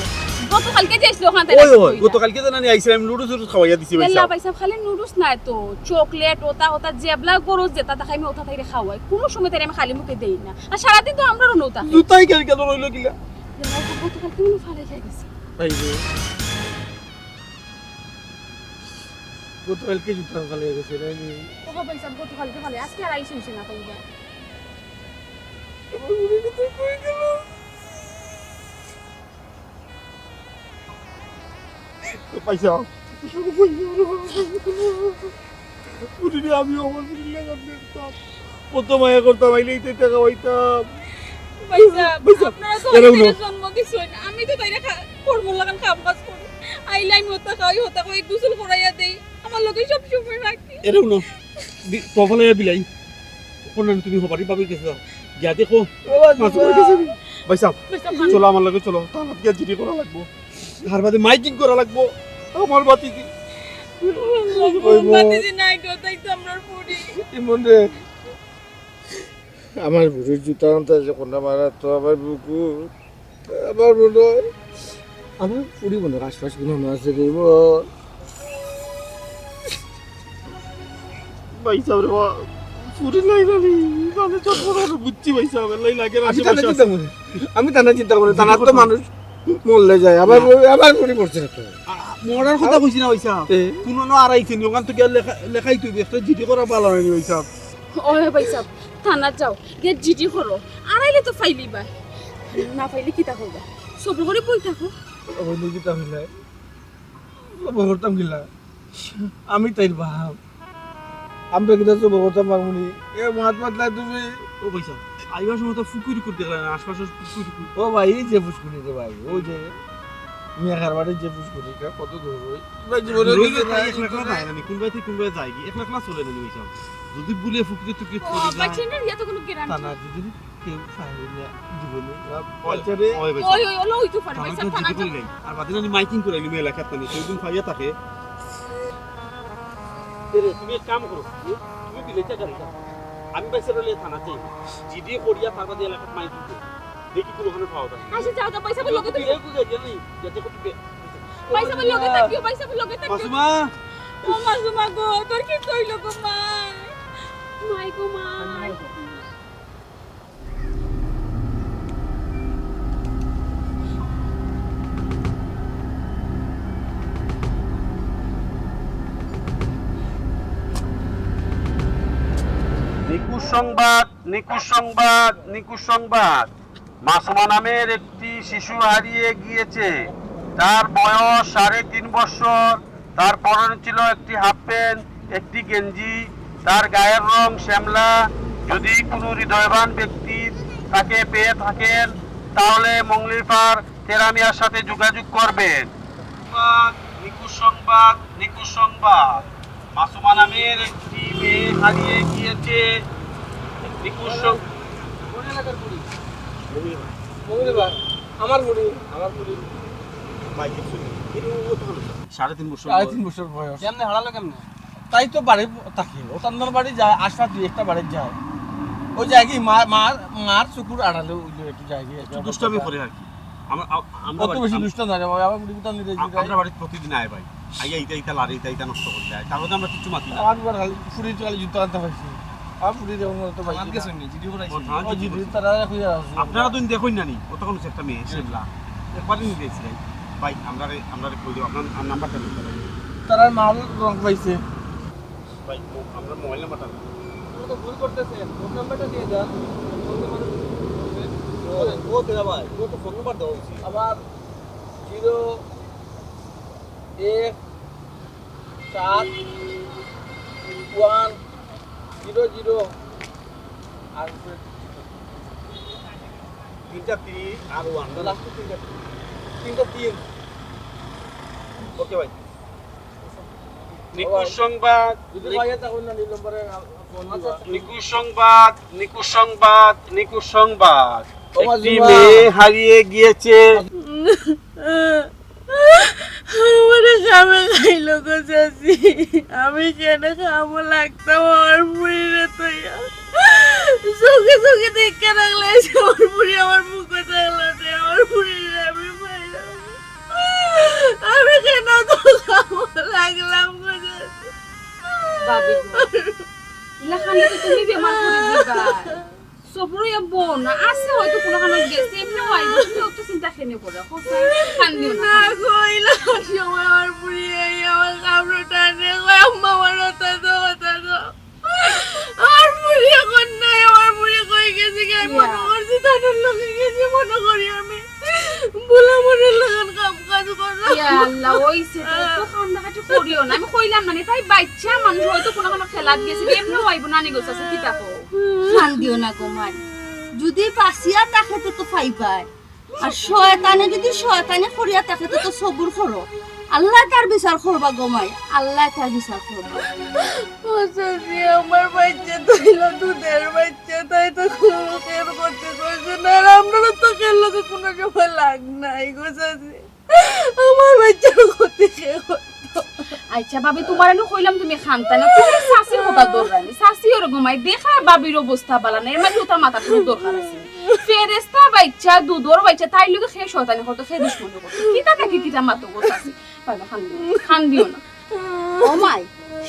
গতকালকে যে আইছিল ওখান থেকে ওই, ওই, গতকালকে যে না নি আইছি, আমি লুডুস উডুস খাওয়াইয়া দিছি এলা ভাইসাব। ভাইসাব, খালি লুডুস নায় তো, চকলেট, ওটা, ওটা, যেবলা গরজ যেটা থাকে আমি ওটা তাইরে খাওয়াই। কুনু সময় তাইরে আমি খালি মুখে দেই না। আর সারাদিন তো আমরারও নৌতা। জুতাই কেন, কেন রইলো কিলা? এলা গতকালকে মনে ফালাই খাই গেছে। ভাই রে। গতকালকে জুতা ফালাই গেছে, তাই নি? ও ভাইসাব, গতকালকে ফালাই, আইজকে আর আইসে হইছে না, কইবা। আমার মনে কথা কই গেল? ভাইসাব, বুঝলি, আমি আমার বুঝলি না, আমি দেখতাম। কত মায়া করতাম, আইলে ইতে টাকা পাইতাম। ভাইসাব, ভাইসাব, আপনারা তো এরাও না। জন্ম দিছইন, আমি তো তাইরে খা-, কর্মর লাগান কাম কাজ করি। আইলে আমি হতা খাওয়াই, হতা খাওয়াই গোসল করাইয়া দেই, আমার লগে সব সময় রাখি। এরাও না। দি-, তফালে বিলাই। কোন তুমি হবারি ভাবির গেছে যাও। গিয়া দেখো। বাবা, মাছ পড়ে গেছে। ভাইসাব, ভাইসাব, চলো আমার লগে চলো। থানাত গিয়া জিডি করা লাগবো। তার বাদে মাইকিং করা লাগবো। আমার বাতি কি? ওই মন। বাতি যে নাই গো, তাই তো আমরার ফুড়ি। কি মন রে? আমার ফুড়ির জুতা আনতে আছে, কোনটা মারা তো আমার বুকু। আমার মনে হয় আমার ফুড়ি মনে হয় আশপাশ কোনো মনে আছে রে মন। ভাইসাব রে বাবা, ফুড়ি নাই জানি, তাহলে চট করে আরো বুঝছি ভাইসাব, এলাই লাগে না আমি থানা আশেপাশে চিন্তা আছে। করি, আমি থানা চিন্তা করি, থানার তো মানুষ মরলে যায়, আবার না। ওই, আবার ফুড়ি মরছে না তো। আ, মরার কথা কইছি না ভাইসাব। এ? কোনো না আড়াইছে নি, ওখান থেকে লেখা, লেখাই তুই একটা জিডি করা ভালো হয়নি ভাইসাব। ওই ভাইসাব, থানাত যাও, গিয়া জিডি করো, আড়াইলে তো ফাইলিবা, না ফাইলে কিতা করবা? সবর করি বই থাকো। ওই নিয়ে কিতা হইলে? সবর করতাম কিলা? আমি তাইর বাপ। আমরা কিতা সবর করতাম পারমু নি? এ মাত মাতলাই তুমি। ও ভাইসাব, আইবার সময় তো ফুকুরি করে দেখলাম, আশপাশে ফুকুরি করে। ও ভাই, এই যে ফুসকুনি রে ভাই, ওই যে মিয়া খারবারের যে ফুসকুনি, এটা কত দূর ওই? ভাই, জীবনে দূর হইলে গেছে তাই না। এক লাখ না যায় না নি, কোন বাড়ি থেকে কোন বাড়ি যায় কি? এক লাখ না চলে না নি ভাইসাব। যদি ভুলে ফুকুরি টুকুরি ও, পড়ে যায়, বাচ্চা না, ইয়া তো কোনো গ্যারান্টি। থানা যদি কেউ পায় না, জীবনে, ওই, বাচ্চা রে। ওই ভাইসাব। ওই, ওই, ওলা হইতে পারে, থানা ভাইসাব, তো থানা জিডি যাও। করি নাই। আর বাদে না নি মাইকিং করে নিমে এলাকাত না নি, কেউ দিন ফাইয়া থাকে। এরে, তুমি এক কাম করো, তুমি বিলাইতে গাড়ি যাও। আমি ভাইসাব লইয়া থানা যাই। জিডি করিয়া তার বাদে এলাকাত মাইকিং করি। দেখি কোনোখানে পাওয়া যায়। আচ্ছা, যাও, যাও, ভাইসাব লগে তুমি। বিলে বুঝে গেলি, যাতে কত বে-, ভাইসাব লগে থাকিও, ভাইসাব লগে থাকিও। মাসুমা। ও মাসুমা গো, তোর কিতা অইলো গো মা? মাই গো মা। নিখোঁজ সংবাদ, নিখোঁজ সংবাদ, নিখোঁজ সংবাদ। মাসুমা নামের একটি শিশু হারিয়ে গিয়েছে। তার বয়স সাড়ে তিন বছর। তার পরনে ছিল একটি হাফ প্যান্ট, একটি গেঞ্জি। তার গায়ের রং শ্যামলা। যদি কোনো হৃদয়বান ব্যক্তি তাকে পেয়ে থাকেন, তাহলে মংলিফার তেরামিয়ার সাথে যোগাযোগ করবেন। সংবাদ, নিখোঁজ সংবাদ, নিখোঁজ সংবাদ। মাসুমা নামের একটি মেয়ে হারিয়ে গিয়েছে। নিখোঁজ সং-, কোন এলাকার ফুড়ি? মমিনুল ভাই। মমিনুল ভাই, আমার ফুড়ি, আমার ফুড়ি। ভাই, কিছু নেই। কিন্তু ও তো ভালো। সাড়ে তিন বছর সাড়ে বয়স। তিন বছর বয়স। কেমনে হারালো কেমনে? তাই তো বাড়ি থাকে, ও তার বাড়ি যায়, আশা দুই একটা বাড়ি যায়। ওই যায় কি, মা-, মার, মার চকুর আড়ালে ওই যে একটু যায় কি, একটু দুষ্টামি করে আর কি। আমরা, আ-, আমরা অত বাড়ি-, বেশি আম-, দুষ্ট না রে ভাই, আমার মুড়ি কুটা নিতে আ-, যাই। আমরা বাড়িত প্রতিদিন আয় ভাই। আইয়া ইটা, ইটা লারে, ইটা, ইটা নষ্ট করি দেয়। তার মধ্যে আমরা কিচ্ছু মাতি না। আমার বার খালি ফুড়ি খালি জুতা আনতে পারছি। আমার ফুড়ি যখন তো ভাই আমার না। গেছে নি, জিডি করে আইছি। ও, জিডি, তারা খুঁজে আছে। আপনারা তো দেখইন না নি, অতক্ষণ একটা মেয়ে, সেবলা। একবারই নিয়ে গেছি ভাই। ভাই, আমরারে, আমরারে কই দেব, আপনার, আর নাম্বারটা নিতে ভাই। তারা মাল রং পাইছে। ভাই, ও, আমরা মোবাইল নাম্বারটা নেই। আপনি তো ভুল করতেছেন। ফোন নাম্বারটা দিয়ে যান। ফোন নাম্বার বলবেন। ও, ও তেরা ভাই, ও তো ফোন নাম্বার দেওয়া উচিত। আবার জিরো এক সাত ওয়ান জিরো জিরো আর উপরে তিনটা তিন আর ওয়ান, না, লাস্টে তিনটা তিন। তিনটা তিন। ওকে ভাই। নিখোঁজ সংবাদ, যদি ভাইয়া তখন না নিল নম্বরে ফোন দিবা। নিখোঁজ সংবাদ, নিখোঁজ সংবাদ, নিখোঁজ সংবাদ। একটি মেয়ে হারিয়ে গিয়েছে। আমারে কামে খাইলো গো চাচি। আমি কেনে কামো লাগতাম আমার ফুরিরে থইয়া? চোখে চোখে দেখে রাখলে আমার ফুরি আমার মুখে থাকলো যে আমার ফুরিরে আমি পাইলাম। আমি কেনে তো কামো লাগলাম গো চাচি? ভাবি গো, ইলা খালি তো তুমি বেমার করি দিবা। সবুর ইয়া বোন আছে, হয়তো কুনুখানো গেছে, এমনেও আইবো, তুমি অত চিন্তা কেনে করো? কান্দিও না। না গো, ইলা সময় আমার ফুরি এই আমার কামড় টানে, কয়, "আম্মা, আমার ওটা দাও, ওটা দাও।" আমার ফুরি এখন নাই, আমার ফুরি কই গেছে, কি আমি মনে করছি তাদের লগে গেছে, মনে করি আমি। বুলা মনের লাগান কাম কাজ করলাম। ইয়া আল্লাহ, ওইছে তো, তো কান্দাকাটি করিও না। আমি কইলাম না নি, তাই বাচ্চা মানুষ হয়তো কুনুখানো খেলাত গেছে, এমনেও আইবো নানি গো চাচি, কিতা কও? কান্দিও না গো মাই, যদি বাঁচিয়া থাকে তো, তো পাইবায়। আর শয়তানে যদি শয়তানি করিয়া থাকে তো, তো সবুর করো, আল্লায় তার বিচার করবা গো মাই, আল্লায় তার বিচার করবা। ও চাচি, আমার বাচ্চা তো হইল দুধের বাচ্চা, তাই তো কোনো কেয়ার করতে পারছে না। আর আমরারও তো কেয়ার লগে কোনো সময় লাগ নাই গো চাচি। আমার বাচ্চার ক্ষতি কে করতো? আচ্ছা ভাবি, তুমারে নু কইলাম তুমি কান্দায় না, তুমি চাচির কথা দরকার নাই। চাচি ওর গো মাই, দেখরা ভাবির অবস্থা বালা নাই, এর মাঝে ওটা মাথার কোনো দরকার আছে নি? ফেরেস্তা বাচ্চা, দুধর বাচ্চা, তাইর লগে কে শয়তানি করতো, কে দুশমনি করতো? কিতা থাকি কিতা মাতো গো চাচি? ভাবি, কান্দিও না, কান্দিও না। ও মাই,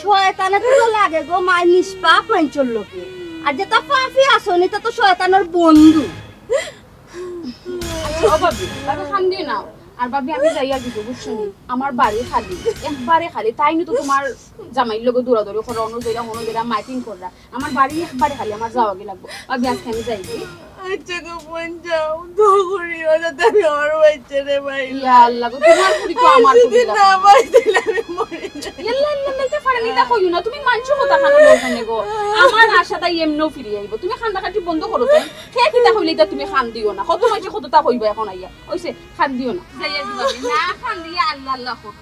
শয়তানে তো লাগে গো মাই, নিষ্পাপ মানষর লগে। আর যেটা পাপি আছো নি, তা তো শয়তানের বন্ধু। আচ্ছা, ও ভাবি, ভাবি কান্দিও না। আর ভাবি, আমি যাইয়া দিব, বুঝছো নি? আমার বাড়ি খালি, একবারে খালি। তাইন তো তুমার জামাইর লগে দৌড়াদৌড়ি কররা, অনো যাইরা, অনো যাইরা, মাইকিং কররা। আমার বাড়ি একবারে খালি, আমার যাওয়াগি লাগবো। ভাবি, আজকে আমি যাই গি। আচ্ছা গো বোন, যাও, দোয়া করিও যাতে আমি আমার বাচ্চারে পাই। ইয়া আল্লাহ গো, তুমার ফুরি তো আমার ফুরি না লাগে। পাই, তাইলে আমি মরি যাই। ইয়াল্লা, ইয়াল্লা, ইতা পারে না, ইতা কইও না। তুমি মানষর কথা কানো লও কেনে গো? আমার আশা তাই এমনেও ফিরি আইবো। তুমি কান্দাকাটি বন্ধ করো তো। কে কিতা কইলে ইতা তুমি কান্দিও না। কত মানষে কততা কইবা এখন আইয়া। ওইছে, কান্দিও না। যাইয়া দিবা আমি। না কান্দিয়া আল্লাহ আল্লাহ করো।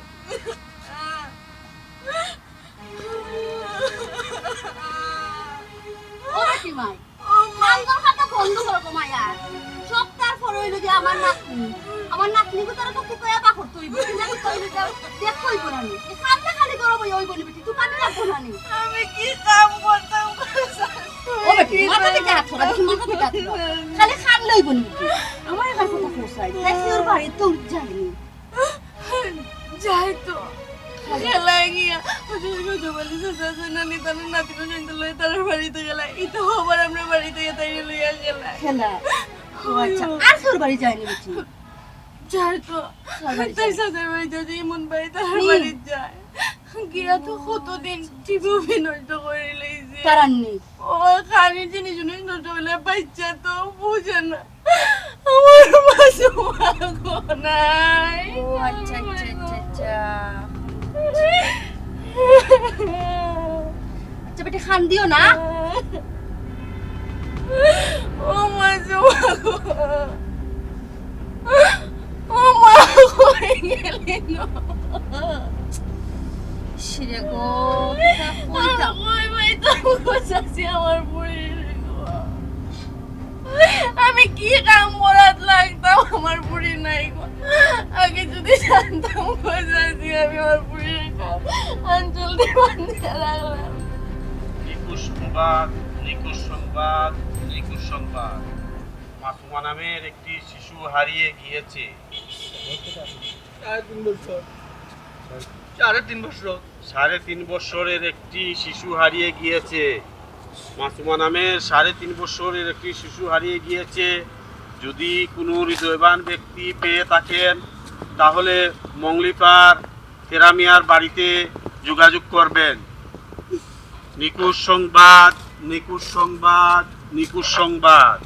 ও বেটি মাই, কান্দর কথা বন্ধ করো গো মাই আর। সপ্তাহর পর অইলো যে আমার নাতনি। আমার নাতনি গো তারা তো কুকাইয়া বাকর তৈব। কিনা কি তৈব যা, দেখ কইব না নি। এ কান্দা খালি করো বই অইব নি বেটি, তুই কান্দা লাগবো না নি। আমি কি কাম করতাম? ও বেটি, মাথা থেকে হাত সরা, দেখি মাথা থেকে হাত সরা। খালি কান্দলে অইব নি বেটি। আমার একটা কথা কইছাই, তাই তোর বাড়ি তো যায়নি। যাই তো। খেলায় গিয়া। ওই যে ওই যে বলি, চাচা আছে না, নি তার নাতিন সৈন্য লই তার বাড়িত গেলা। ইতা আবার আমরার বাড়িত গিয়া তাই লইয়া গেলা। খেলা। ও আচ্ছা, আর তোর বাড়ি যায়নি বেটি? যাই তো। তোর বাড়ি তাই যায়। চাচার বাড়ি যায়, ইমন ভাই তার হুম। বাড়িত যায়। গিয়া তো কতদিন টিভি নষ্ট করি লইছে। তারার নি? ও খালি জিনিস উনিস নষ্ট করলে বাচ্চা তো বুঝে না। আমার মাসুমা গো নাই। ও আচ্ছা, আচ্ছা, আচ্ছা, আচ্ছা। আচ্ছা বেটি, কান্দিও না। ও মাসুমা গো। ও মা, কই গেলি গো? ইশরে গো, কিতা কইতাম? কই ভাই তো চাচি আমার ফুরি গো। আমি কি কাম করাত লাগতাম, আমার ফুরি নাই গো। আগে যদি জানতাম গো চাচি, আমি আমার ফুরির কাম আঞ্চল দিয়ে বান্ধিয়া রাখলাম। নিখোঁজ সংবাদ, নিখোঁজ সংবাদ, নিখোঁজ সংবাদ। মাসুমা নামের একটি শিশু হারিয়ে গিয়েছে। সাড়ে তিন বছর। সাড়ে তিন বছর। সাড়ে তিন বছরের একটি শিশু হারিয়ে গিয়েছে। মাসুমা নামের সাড়ে তিন বছরের একটি শিশু হারিয়ে গিয়েছে। যদি কোনো হৃদয়বান ব্যক্তি পেয়ে থাকেন, তাহলে মংলিপার তেরা মিয়ার বাড়িতে যোগাযোগ করবেন। নিখোঁজ সংবাদ, নিখোঁজ সংবাদ, নিখোঁজ সংবাদ।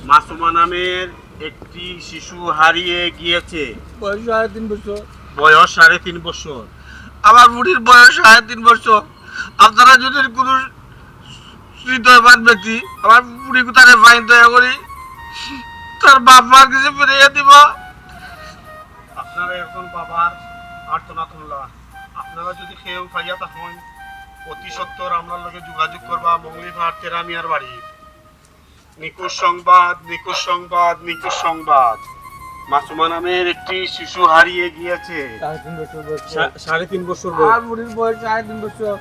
মাসুমা নামের একটি শিশু হারিয়ে গিয়েছে। বয়স সাড়ে তিন বছর। বয়স সাড়ে তিন বছর। আমার ফুরির বয়স সাড়ে তিন বছর। আপনারা যদি কোনো হৃদয়বান ব্যক্তি আমার ফুরি কুতারে পাইন, দয়া করি তার বাপ মার কাছে ফিরিয়ে দিব। আপনারা এখন বাবার আর্তনাদ হুনলা। আপনারা যদি কেউ পাইয়া থাকইন, অতি সত্বর আমরার লগে যোগাযোগ করবা মঙ্গলি পাহাড় তেরা মিয়ার বাড়ি। নিখোঁজ সংবাদ, নিখোঁজ সংবাদ, নিখোঁজ সংবাদ। মাসুমা নামের একটি শিশু হারিয়ে গিয়েছে। সাড়ে তিন বছর বয়স। সা-, সাড়ে তিন বছর বয়স। আমার বুড়ির বয়স সাড়ে তিন বছর।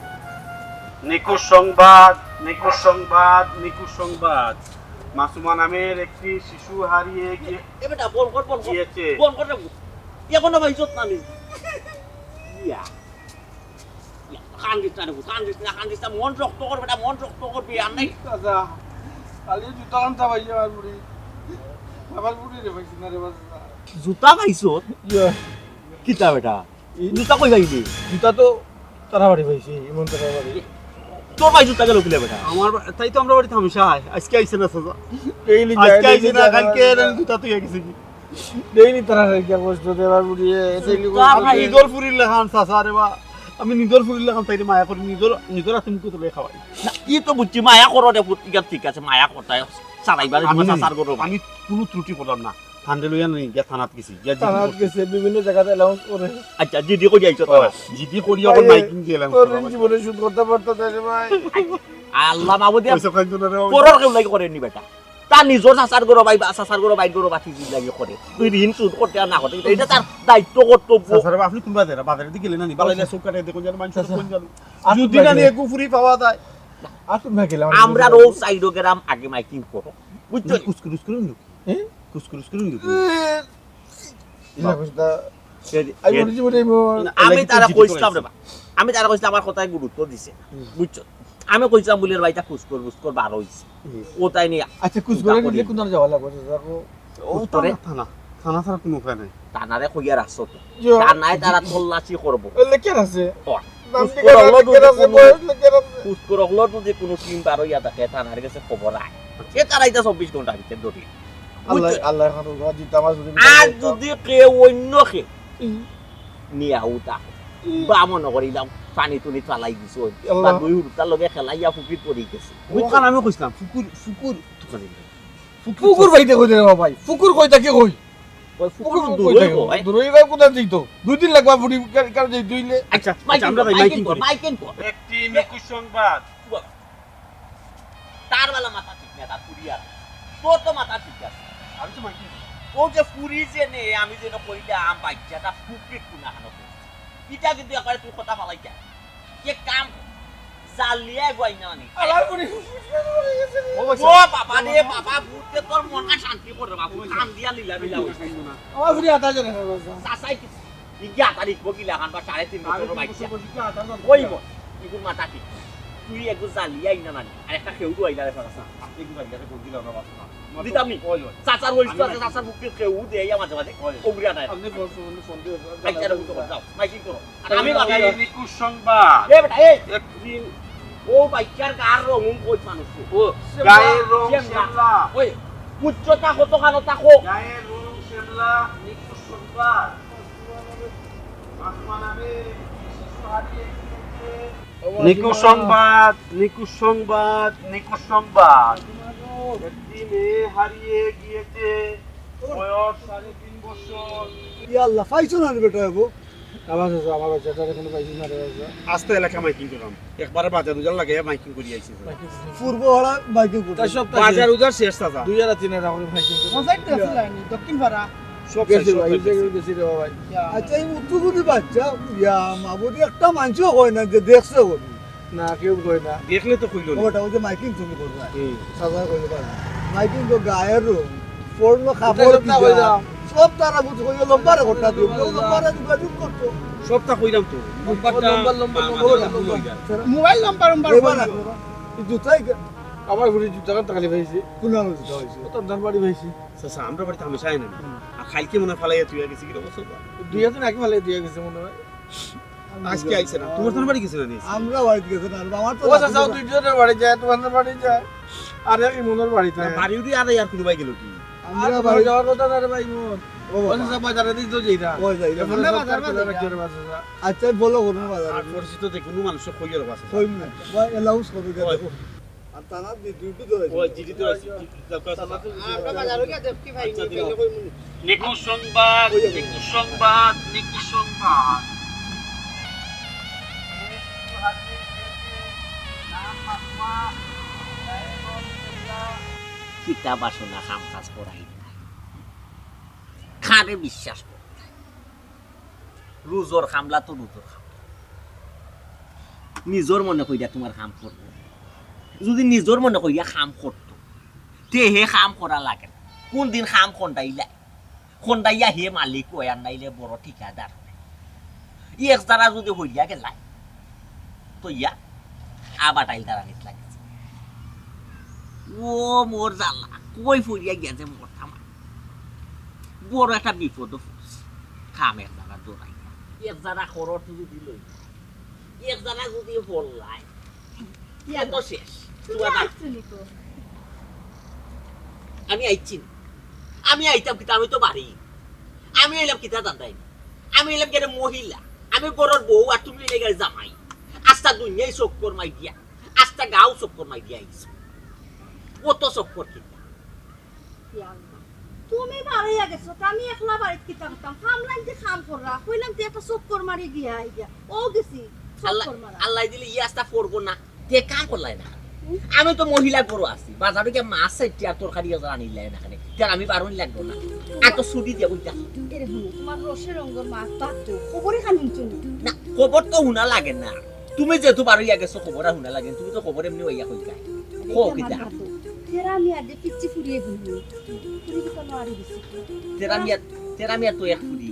নিখোঁজ সংবাদ, নিখোঁজ সংবাদ, নিখোঁজ সংবাদ। মাসুমা নামের একটি শিশু হারিয়ে গিয়ে-, এ বেটা, বল কর, বল কর। গিয়েছে। বল কর রে। এখনো ভাই যত নামি। ইয়া। ইয়া, কান্দিস না রে, কান্দিস না, কান্দিস না। মন শক্ত কর বেটা, মন শক্ত কর, বিয়ার নাই। চাচা, খালি জুতা কান্তা ভাই আমার বুড়ি। আমার বুড়ি রে পাইছি না রে বাবা। জুতা পাইছো? ইয়া। কিতা বেটা? এই জুতা কই পাইলি? জুতা তো তারা বাড়ি পাইছি, ইমন তারা বাড়ি। তোর ভাই জুতা গেল কিলা বেটা? আমার বা-, তাই তো আমরা বাড়িতে হামেশা আয়। আজকে আইছে না চাচা। ডেইলি আজকে যায়, আইছে ডেইলি না, যায়, কালকে যায়। এর আমি জুতা তুই গেছি কি? ডেইলি তারা গিয়া কষ্ট দেবার বুড়িয়ে, ডেইলি জুতা আমি ভাই। নিজর ফুরির লেখান চাচা রে বা, আমি নিজর ফুরির লেখান তাইরে মায়া করি, নিজর, নিজর হাতে মুখে তুলে খাওয়াই। না, ই তো বুঝছি, মায়া করো রে ফুট, ঠিক আছে, ঠিক আছে, মায়া করতায় চালাইবার আমি জন্য না, চাচার গরু। আমি কোনো ত্রুটি করলাম না। থান্ডে লইয়া নেই, গিয়া থানাত গেছি, গিয়া জিডি থানাত করছি। গেছে, বিভিন্ন জায়গাতে অ্যানাউন্স করে। আচ্ছা, জিডি করি আইছো তো? জিডি করি ভাই, এখন মাইকিং দিয়ে অ্যানাউন্স তোর করা ঋণ লাগে। জীবনে শোধ করতে পারতো না রে ভাই। আল্লাহ মাবুদে পয়সা খাইতো না রে বাবা। পরর কেউ লাগি করেনি বেটা। তার নিজর চাচার গরু ভাই, চাচার গরু ভাই গরু বাতি জিদ লাগি করে। তুই ঋণ শোধ করতে আর না করতে, এটা তার দায়িত্ব কর্তব্য। চাচারা আপনি কোন বাজারে? বাজারে দিয়ে গেলে না নি? বালাইলে চোখ কাটে দেখুন যেন মানুষ চাচা, কোন জানো। আর যদি কোন না নি বাজারে? একটু ফুরি পাওয়া যায়। আর কোন না গেলে আমরা রোড সাইডও গেলাম আগে মাইকিং করো। বুঝছো? কুসকুর, কুসকুর হইলো। হ্যাঁ? কুসকুর, কুসকুর হইলো। এ, ইলা কইস না। সে, আমি সে, বলেছি বলে আমি না, আমি এলাকাতে তারা জিডি কইছিলাম রে করাইছি। বা। আমি তারা কইছিলাম আমার কথায় গুরুত্ব দিছে। হুম। বুঝছো? আমি কইছিলাম বুলে ভাই, তা কুসকুর, কুসকুর বার হইছে। হুম। ও তাই নিয়ে আচ্ছা, কুসকুর চিন্তা করি। নিলে কোন যাওয়া লাগবে? দেখো। ও কুসকুরে থানা, থানা, থানা ছাড়া কোনো উপায় নাই। থানারে কইয়া রাখছো তো। ইয়ো। থানায় তারা তল্লাশি করবো। এ, লেখের আছে। ও। নাম কুসকুর ঠিকানা হলো লেখের যদি আছে, কোনো, বয়স লেখের আছে। কুসকুর হলো যদি কোনো টিম বার হইয়া থাকে, থানার গেছে খবর আয়। এ তারা এটা চব্বিশ ঘন্টার ভিতরে ধরি। আল্লাহ, বুঝছো? আল্লাহ এখন রাজি, তামাজ যদি আর যদি কেউ অন্য কেউ হুম। নিয়া উঠা। হুম। বা মনে করিলাম পানি টুনি ফালাই দিছো। আল্লাহ। বা দুই হুরুতার লগে খেলাইয়া ফুকির পড়ি গেছে। বুঝছো? ওখানে আমি কইছিলাম, ফুকুর, ফুকুর, দোকানে গেলাম। ফুকুর ফুকুর কই? বাইতে কই রে বাবা ভাই? ফুকুর কই থাকি কই? ওই ফুকুর ফুকুর কই দূর থাকি? হইবো, ভাই। দূর হইবো কোথায় দিত? দুই দিন লাগবা ফুড়ি কার, কার যাই দুইলে। আচ্ছা, আচ্ছা, মাইকিং আমরা কর, ভাই মাইকিং মাইকিং কর, করি। মাইকিং কর। একটি নিখোঁজ সংবাদ। বাবা। তার বেলা মাথা ঠিক না, তার ফুড়ি আর। তোর তো মাথা ঠিক আছে। আমি তো মাইকিং করি। ও যে ফুড়ি যে নে, আমি যেন কইলাম, বাচ্চাটা ফুকরিত কুনা হানো করছে। ইটা কিন্তু একবারে তুই কথা ফালাই যা। এক কাম কর, জালিয়া এগু আইনা আনি। আমার ফুড়ি হুশ হয়ে গেছে রে। ও বাবা রে বাবা, ভূতে তোর মনটা শান্তি কর রে বাবু, কান দিয়া লীলা লীলা হইছে। আমার ফুড়ি আতা জানে না, বাবা। চাচাই কি ইগিয়া তারিখ বগিলা খান বা সাড়ে তিন বছর আমি বাইচ্চা। বসে বসে কি আটা জানতাম? ওই বল, ইগুর মাথা ঠিক। তুই একটু জালিয়া আইনা নানি, আর একটা কেউ আইলা রে ফারাসা। আপনি একটু জালিয়া রে বলদিলা না, বাবা। দিতাম নি? ওই, ওই। চাচার ওই আমি আছে, চাচার বুকে কেউ দেয় মাঝে মাঝে। ওই। ওগুলা নাই। আপনি ফোন, ফোন, ফোন দিয়ে আচ্ছা, এটা বুঝতে পারো, যাও, মাইকিং করো। আর আমি আমি বাকি নিখোঁজ সংবাদ। এ বেটা, এই। একদিন ও বাইচ্চার গার রং কোন মানুষ? ও, গায়ের রং শ্যামলা। শ্যামলা। ওই, উচ্চতা কত কালো তাকো? গায়ের রং শ্যামলা, নিখোঁজ সংবাদ। মাসুমা নামে শিশু হারিয়ে গিয়েছে। নিখোঁজ সংবাদ, নিখোঁজ সংবাদ, নিখোঁজ সংবাদ। একটি মেয়ে হারিয়ে গিয়েছে, বয়স সাড়ে তিন বছর। ইয়া আল্লাহ, পাইছো না রে বেটা, এবো? আমার চাচা, আমার বাচ্চাটারে কোনো পাইছি না রে বাচ্চা। আস্তা এলাকা মাইকিং করলাম, একবারে বাজার উজার লাগাইয়া মাইকিং করি আইছি। পূর্ব হরা মাইকিং করতে। তাই সব তাই বাজার উজার শেষ চাচা। দুই আর তিন আর এখন মাইকিং করতে। পঞ্চায়েত আছে লাইনি, দক্ষিণ পাড়া। সব গেছি শেষ, সব ভাই, শেষ। গেছি, গেছি রে বাবা। আচ্ছা, এই উত্তরগুলি বাচ্চা, ইয়া, মাবুদি একটা মানুষও কয় না যে দেখছে কবি। না, কেউ কয় না। দেখলে তো কইলো না। ওটা ওই যে মাইকিং তুমি করবা। হুম। চাচা কইলো পারে। মাইকিং তো গায়ের রং, পড়লো কাপড় এটা সব না পিঠা। কইলাম। সব তারা বুঝ কইলো লম্বা রে ঘটনা দিও। কেউ লম্বা রে যোগাযোগ করতো। সবটা কইলাম তো। লম্বারটা লম্বা, লম্বা, লম্বা, বাংলাদেশে লম্বা। ভুল হয়ে যায়। মোবাইল নাম্বার, নাম্বার এবার বলো। রাখো। এই জুতাই গে-, আমার ঘুরে জুতা কান তাকালি পাইছি। কোন আমার জুতা হয়েছে? ও তো আমরার বাড়ি পাইছি। চাচা, আমরার বাড়িতে হামেশা আয় না। হুম। আর কালকে মনে হয় ফালাইয়া তুই গেছি, কিরকম অবস্থা? দুই হাজার আগে ফালাইয়া দিয়ে গেছে মনে হয়। আজকে আইছে না। তোমার তোর বাড়ি গেছে না নি? আমরা বাড়িতে গেছে না। আমার তো ও চাচা, দুই জনের বাড়ি যায়, তোমার বাড়ি যায়। আর এক ইমনের বাড়ি থাকে। বাড়ি উঠি আর আর কোনো ভাই গেল কি? আমরা আর বাড়ি যাওয়ার কথা না রে ভাই, ইমন। ও বাবা। ও চাচা, বাজারে দিস তো যাই না। ওই যাই না। এরপরে আমরা সব বাজার কাজ করে বাজার। রাখছে রে বাবা, চাচা। আচ্ছা, বলো, কোনো বাজার আর আছে? পরিচিত যে কোনো মানুষ কই গেল বাবা, চাচা। কই না? বা এলাউন্স করবে, ওই। দেখো। আর তারা দি-, ডিউটি তো হয়েছে। ওই, ডিউটি তো হয়েছে। ডিউটি তো হয়েছে। আমরা বাজারে গিয়ে দেখতে পাইনি, আচ্ছা, দিলাম। তাহলে কই মনে? নিখোঁজ সংবাদ, ওই যাবে। নিখোঁজ সংবাদ, নিখোঁজ সংবাদ। কিতা বাসনা কাম কাজ করাই না। কারে বিশ্বাস করতায়? রুজর কামলা তো রুজর কামলা। নিজর মনে কইরা তুমার কাম করবো। যুদি নিজর মনে কইরা কাম করতো, তে হে কাম করা লাগে না। কুনদিন কাম খন্ডাইলায়? খন্ডাইয়া হে মালিক অয়, আর নাইলে বড় ঠিকাদার অয়। ই এক জারা যুদি হইয়া গেলায়, তো ইয়া আবার টাইল দাঁড়ানিত লাগেছে। ও মোর জ্বালা, কই পড়িয়া গিয়া যে মরতাম আমি। বড় একটা বিপদো পড়ছি। কাম এক জারা দৌড়াইয়া। এক জারা খরচ যুদি লই, এক জারা যুদি হল্লায়, ইয়া তো শেষ। তুমি তোমার আইছো নি তো? আমি আইছি না। আমি আইতাম কিতা, আমি তো বাড়ি। আমি আইলাম কিতা জানতাই না। আমি আইলাম কেন মহিলা? আমি ঘরর বউ আর তুমি অইলে গেলে জামাই। আস্তা দুনিয়াই চক্কর মাই দিয়া, আস্তা গাঁও চক্কর মাই দিয়া আইছো। অত চক্কর কিতা? ইয়া আল্লাহ, তুমি বারইয়া গেছো, তে আমি একলা বাড়িত কিতা করতাম? কামলাইন যে কাম কররা, কইলাম যে একটা চক্কর মারি গিয়া আই গিয়া। ও গেছি, আল্লাহ, চক্কর মারা। আল্লাহ দিলে ইয়া আস্তা পড়বো না, তে কাম করলাই না। হুম? আমি তো মহিলা ঘরো আছি, বাজারো গিয়া মাছ চাইরটা আর তরকারি আনিলাই না কেনে, তে আমি বারইন লাগবো না। আর তো ছুটি দিয়া বইতা। এরে হুনো, তোমার রসের রঙর মাছ পাতো, খবরে খান হুনছো নি? না, খবর তো হুনা লাগে না। তুমি যেহেতু বারইয়া গেছো, খবর আর হুনা লাগে না। তুমি তো খবর এমনে অইয়া কইতায়। কও কিতা? তেরা মিয়া যে পিচ্চি ফুরিয়ে বুঝলি। ফুরি কি কোনো আড়ি দিছে? তেরা মিয়া, তেরা মিয়া তো এক ফুরি।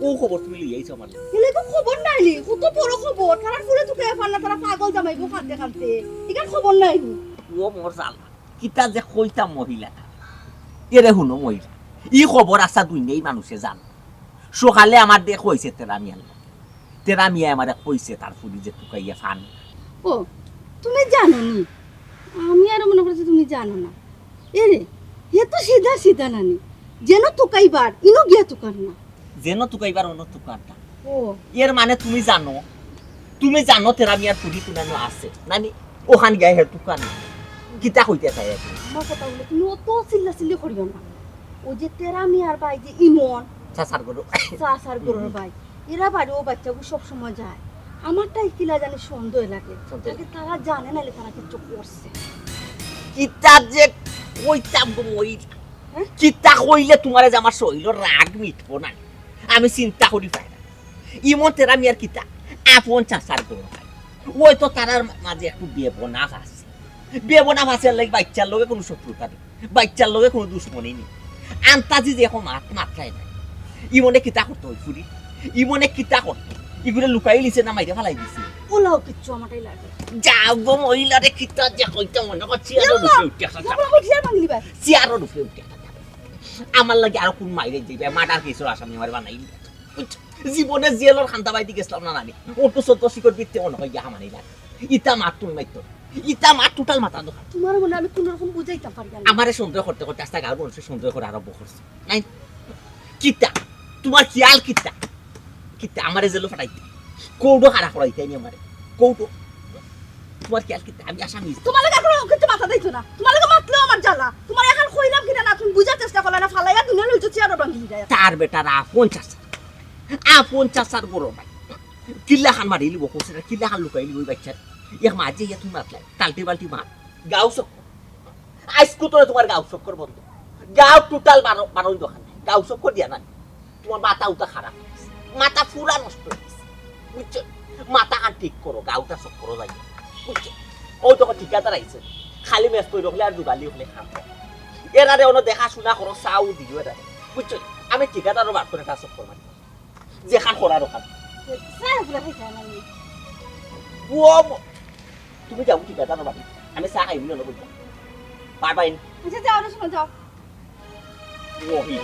ও খবর তুমি লইয়া আইছো আমার। এলে তো খবর নাই নি, কত বড় খবর। তারা ফুরে তুকে পার না, তারা পাগল জামাইবো কানতে কানতে। ইখান খবর নাই নি। ও মোর জ্বালা। কিতা যে কইতাম মহিলাটা। এরে হুনো মহিলা। ই খবর আস্তা দুনিয়াই মানুষে জানে। সকালে আমার দেখ অইছে তেরা মিয়ার লগে। তেরা মিয়ায় আমারে কইছে তার ফুরি যে তুকাইয়া ফান। ও, তুমি জানো নি? আমি আরো মনে করছি তুমি জানো না। এরে, হে তো সিধা সিধা নানি। যেন তুকাইবার, ইনো গিয়া তুকার না। যেন তুকাইবার, অনো তুকার না। ও। এর মানে তুমি জানো, তুমি জানো তেরা মিয়ার ফুরি কুনানো আছে। নানি, ওখান গিয়া হে তুকার না। কিতা কইতে চাই আপনি? আমার কথা বলে তুমি অত চিল্লা চিল্লি করিও না। ওই যে তেরা মিয়ার ভাই যে ইমন, চাচার গরু। চাচার গরুর ভাই। এরা বাড়ি ও বাচ্চাগু সব সময় যায়। আমারটাই কিলা জানি সন্দেহ লাগে। সন্দেহ। তাকে তারা জানে নাইলে তারা কিচ্ছু করছে। কিতা যে কইতাম গো মইরা। হ্যাঁ? কিতা কইলে তোমারে যে আমার শরীরর রাগ মিটবো না। আমি চিন্তা করি পাই না। ইমন তেরা মিয়ার কিতা আপন চাচার গরু ভাই। ওই তো তারার মাঝে একটু বেবনাফ আছে। বেবনাফ আছে লাগি বাইচ্চার লগে কোনো শত্রুতা নেই। বাইচ্চার লগে কোনো দুশমনি নেই। আন্তাজি যে এখন মাত মাতরায় না। ইমনে কিতা করতো ওই ফুরি? ইমনে কিতা করতো? ইগুরে লুকাই লিছে না মাইরে ফালাই দিছে? ওলাও কিচ্ছু আমারটাই লাগে। যাও গো মহিলারে, কিতা যে কইতে মনে করছি, আরো ইয়াল্লা! রুফে উঠে আসা। ইয়াল্লা, আমার চেয়ার ভাঙলি ভাই। চেয়ারও রুফে উঠে আসা। আমার লাগি আরো কোন মাইরে দিবে? মার্ডার কেসর আসামি আমার বানাই। বুঝছো? জীবনে জেলর খান্দা বাইতে গেছিলাম না আমি। অটো সত্য শিকড় বিত্তে মনে হয় ইয়া হামানি লাগে। ইতা মাত তুমি মারতো। ইতা মাত টোটাল মাথা দোকান। তোমার মনে আমি কোনো রকম বুঝাইতাম পারি না। আমারে সন্দেহ করতে করতে আস্তা গাঁওর মানুষের সন্দেহ করা আরম্ভ করছে। নাই? কিতা? তোমার খেয়াল কিতা? কিতা আমারে জেলো ফাটাইতে? কোর্টো খাড়া করাইতে নি আমারে? কোর্টো? তোমার খেয়াল কিতা? আমি আসামি। তোমার লগে কোনো কিছু মাথা দিত না। তোমার লগে মাতলেও আমার জ্বালা। তোমার এখন কইলাম কিনা না, তুমি বুঝার চেষ্টা করলে না, ফালাইয়া দুনিয়া লইছো চেয়ারও ভাঙি যায়। তার বেটার আপন চাচা। আপন চাচার বড় ভাই। কিল্লা খান মারি লিব, কোসে কিল্লা খান লুকাই লিব ওই বাচ্চার। এক মাঝে ইয়া তুমি মাতলাই, তালটি বালটি মার। গাঁও চক্কর। আইজকু তোরে তোমার গাঁও চক্কর বন্ধ। গাঁও টোটাল বারো, বারো দোকান নাই। গাঁও চক্কর দিয়া না। তোমার মাথা উতা খারাপ। মাথা পুরা নষ্ট হয়ে গেছে। বুঝছো? মাথা খান ঠিক করো, গাঁওটা চক্কর যাই। বুঝছো? ওই তখন ঠিকাদার আইছে। খালি মেস তৈরি হলে আর দুগালি হলে খাম। এরারে অনো দেখাশোনা করো, চাও দিও এরারে। বুঝছো? আমি ঠিকাদারও বার করে একটা চক্কর মারি। যেখান করার ওখান। স্যার, পুরা খাইতে আমার নেই। ও ম-, তুমি যাও ঠিকাদারও বাড়ি। আমি চা খাইবি না, বুঝছো? বারবার এনে আচ্ছা, যাও, না, শোনো, যাও। ওহি।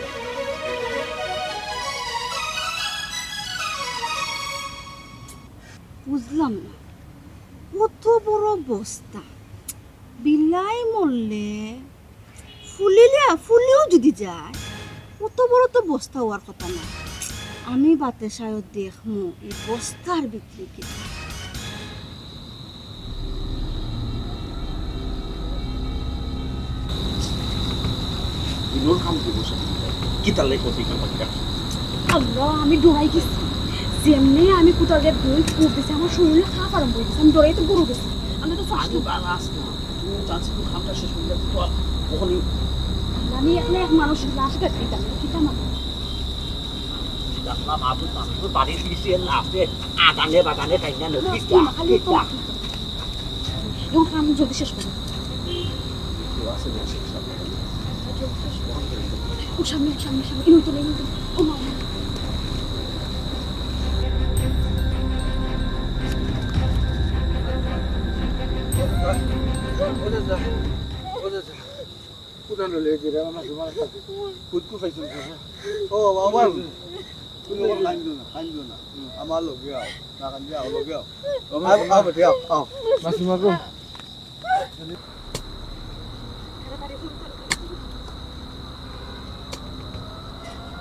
বুঝলাম না, কত বড় বস্তা, বিলাই মরলে ফুলিলে, ফুলিও যদি যায়, অত বড় তো বস্তা হওয়ার কথা না। আমি বাতে সায়দ দেখমু এই বস্তার ভিতরে কি। ইনোর কাম কি বসে? কি তার লাই কত ইকান বাক্কা? আল্লাহ, আমি ডরাই গেছি। যেমনি আমি কুটারে দুই কুপ দিছি, আমার শরীরে কাঁপ আরম্ভ অই গেছে। আমি ডরাই তো গরু গেছি। আমি তো আমি ফার্স্ট বালা আছি না। তুমি চান্স তো খামটা শেষ অই যাবে তো আর ওখানে। আমি একলা এক মানুষ লাশ গাছ দিতাম, কিতা মানুষ? দেখলাম আবু তানপুর বাড়ির পিছে লাফে আদানে বাদানে টাইনা নেই। না, কিতা? না, খালি কিতা? এখন কাম জলদি শেষ করো। কেউ আছে না, শেষ করো। ও সামনে, সামনে, সামনে। ইনো তো নেই, ইনো তো নেই। ও মা, ও মা। ও দাদা, ও দাদা। কোথায় লইয়া যাইরা? আমার তোমার সাথে। কুতকু পাইছো না? ও বাবা, তুমি ওর কান্দিও না, কান্দিও না। আমার লগে আও, না কান্দিও, আও লগে আও। আও, আও, বেটি, আও, আও। মাসিমা গো।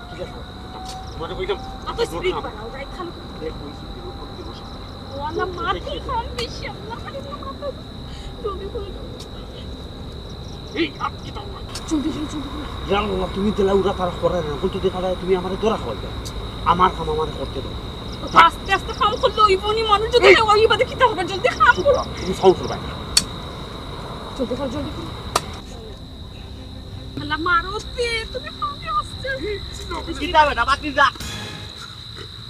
ঠিক আছে, তোমারে কইলাম। অত স্পিড বাড়াও, রাইট খালো। দেখ, ওই স্পিড ওর দিবস। ও আল্লাহ, মাটি খান বেশি, আল্লাহ, খালি মাথা। জলদি করো। এই, আপ, কি দাও? জলদি করো, জলদি করো। ইয়া আল্লাহ, তুমি দিলা উড়া তারা করে না, কিন্তু দেখা যায় তুমি আমারে ধরা খাওয়াই দাও। আমার কাম আমারে করতে দাও। তো আস্তে আস্তে কাম করলে ওই বনি মানুষ যদি ওই বাদে কিতা করবা? জলদি কাম করো। তুমি সাউন্ড করবা না। জলদি করো, জলদি করো। আল্লাহ, মারো তে, তুমি কামে আসছে। কিতা বেটা, বাকি যা।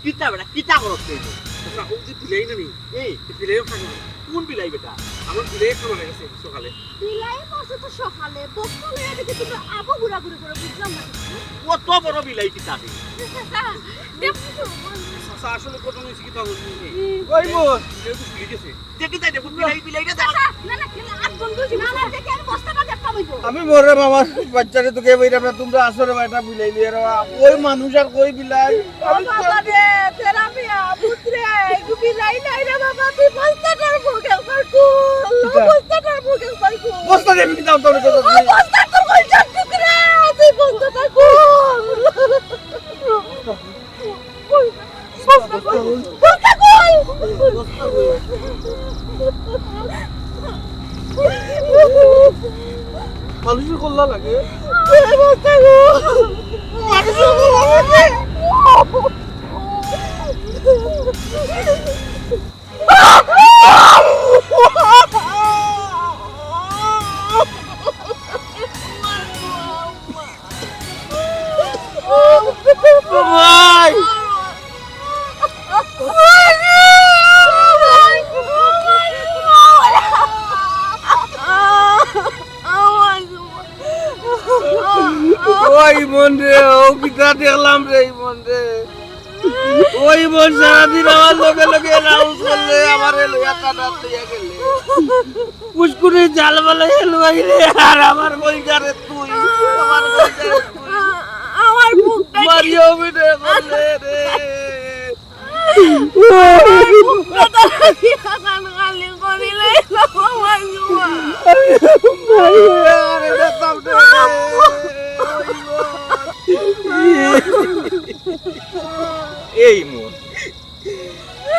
কিতা বেটা, কিতা করছ তুই? আচ্ছা, ও যে বিলাই না নি? এই। এই বিলাই খাবে না। কোন বিলাই বেটা? আমার বিলাই খাওয়া গেছে সকালে। বিলাই মারছে তো সকালে, বস্তা লইয়া দেখি তোমরা আবো ঘুরাঘুরি করে, বুঝলাম না কিছু। কত বড় বিলাই কিতা রে? দেখো তো। আচ্ছা, আসলে ঘটনা হইছে কিতা জানো নি? হুম। ওই মোর। বিলাই তো ভুলে গেছে। দেখি তাই দেখো, বিলাই, বিলাইটা দেখা। আচ্ছা, না, না, না, আর বন্ধু জীবন না, না, দেখে আর বস্তাটা দেখতাম হইব। আমি মরে বাবার বাচ্চারে তো কে বইরা না, তোমরা আসো রে বা, এটা বিলাই লইয়া রে বা। ওই মানুষ আর কই বিলাই? ও বাবা রে, তেরা মিয়া, পুত্রে, এই বিলাই নাই রে বাবা, তুই বস্তাটার মুখ একবার খুল, কিতা? বস্তাটার মুখ একবার খুল। বস্তা দিয়ে আমি কিতা করতাম রে তোর? ও বস্তা তো কই যাচ্ছে রে? তুই বস্তাটা খুল। বস্তা কই? বস্তা কই? মানুষের কল্লা লাগে। বস্তা কই? মানুষের কল্লা লাগে। ভাই! ওই মন রে, ও কিতা দেখলাম রে, এই মন রে। ওই মন সারাদিন আমার লগে লগে রাউন্ড করলে, আমারে লইয়া কাটাত লইয়া গেলে। পুষ্কুরে জাল বানাইয়া লুয়াই রে, আর আমার কলিজারে তুই, আমার কলিজারে তুই। আমার বুকটা মারিও বিনে করলে রে। আমার বুকটা তো দিয়া কান খালি করিলে, আমার জুয়া। এই মন,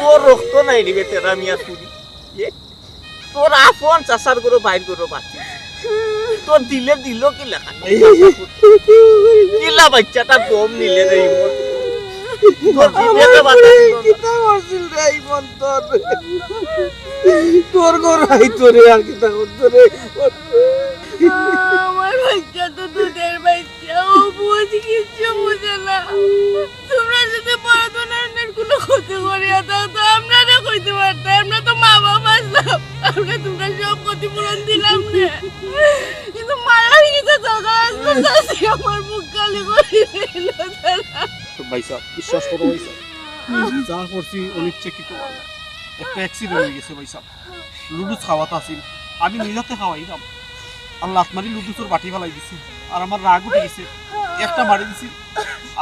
তোর রক্ত নাই রে বেটা, আমি আর তুই। এ? তোর আপন চাচার গরু বাইর গরু বাতি। তোর দিলে দিল কি লেখা? কিলা বাচ্চাটা দম নিলে রে ইমন। তোর দিলে তো বাতা দিল না। কিতা করছিল রে ইমন তোর? তোর গরু আইতো রে, আর কিতা করতো রে? আমার বাচ্চা তো দুধের বাচ্চা, ও বুঝ কিচ্ছু বুঝে না। তোমরা যদি বড় ধরনের কোনো ক্ষতি করিয়া দাও, তো আমরা না কইতে পারতাম, আমরা তো মা বাবা আছলাম, আমরা তোমরা সব ক্ষতিপূরণ দিলাম না। কিন্তু মারার কিছু দরকার আসলো, চাচি আমার মুখ কালি করে দিল তারা। তো ভাই সাহেব, বিশ্বাস করো ভাই সাহেব, যা করছি অনিচ্ছাকৃত। একটা অ্যাক্সিডেন্ট হয়ে গেছে ভাই সাহেব। লুডুস খাওয়াত আছিল, আমি নিজ হাতে খাওয়াইলাম। আর লাত মারি লুডুসর বাটি ফালাই দিছি। আর আমার রাগ উঠে গেছে, একটা মারি দিছি।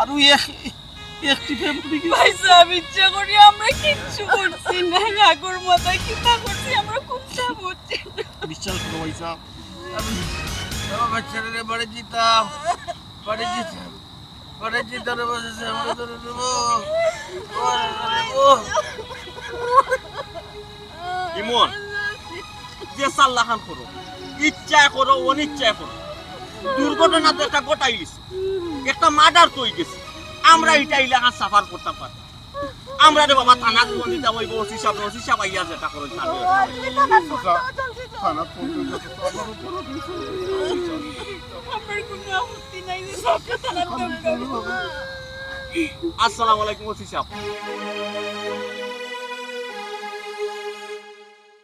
আর ওই এক, এক টিপে পড়ে গেছে। ভাই সাহেব, ইচ্ছা করি আমরা কিচ্ছু করছি না। রাগর মাথায় কিতা করছি আমরা কোনটা বুঝছি না। বিশ্বাস করো ভাই সাহেব, আমি আমার বাচ্চাটারে বাড়ি দিতাম, বাড়ি দিতাম। ওরে কি ধরে বসেছে, ওরে ধরে নেবো। ওরে ধরে নেবো। ইমন, যে চাল্লাখান করো, ইচ্ছায় করো, অনিচ্ছায় করো, দুর্ঘটনা তো একটা ঘটাই গেছে, একটা মার্ডার তো হয়ে গেছে। আমরা এটা ইলাকার সাফার করতাম পারতাম। আমরা রে বাবা থানাত ফোন দিতাম অইবো, ওসি সাব, ওসি সাব আইয়া যেটা করইন তার ব্যবস্থা। তুমি থানাত ফোন দাও, জলদি যাও। থানাত ফোন দিলে তো আমার উপরে অভিযোগ। আমার কোনো আপত্তি নাই, যে সবটা থানাত ফোন দাও। আসসালামু আলাইকুম ওসি সাব।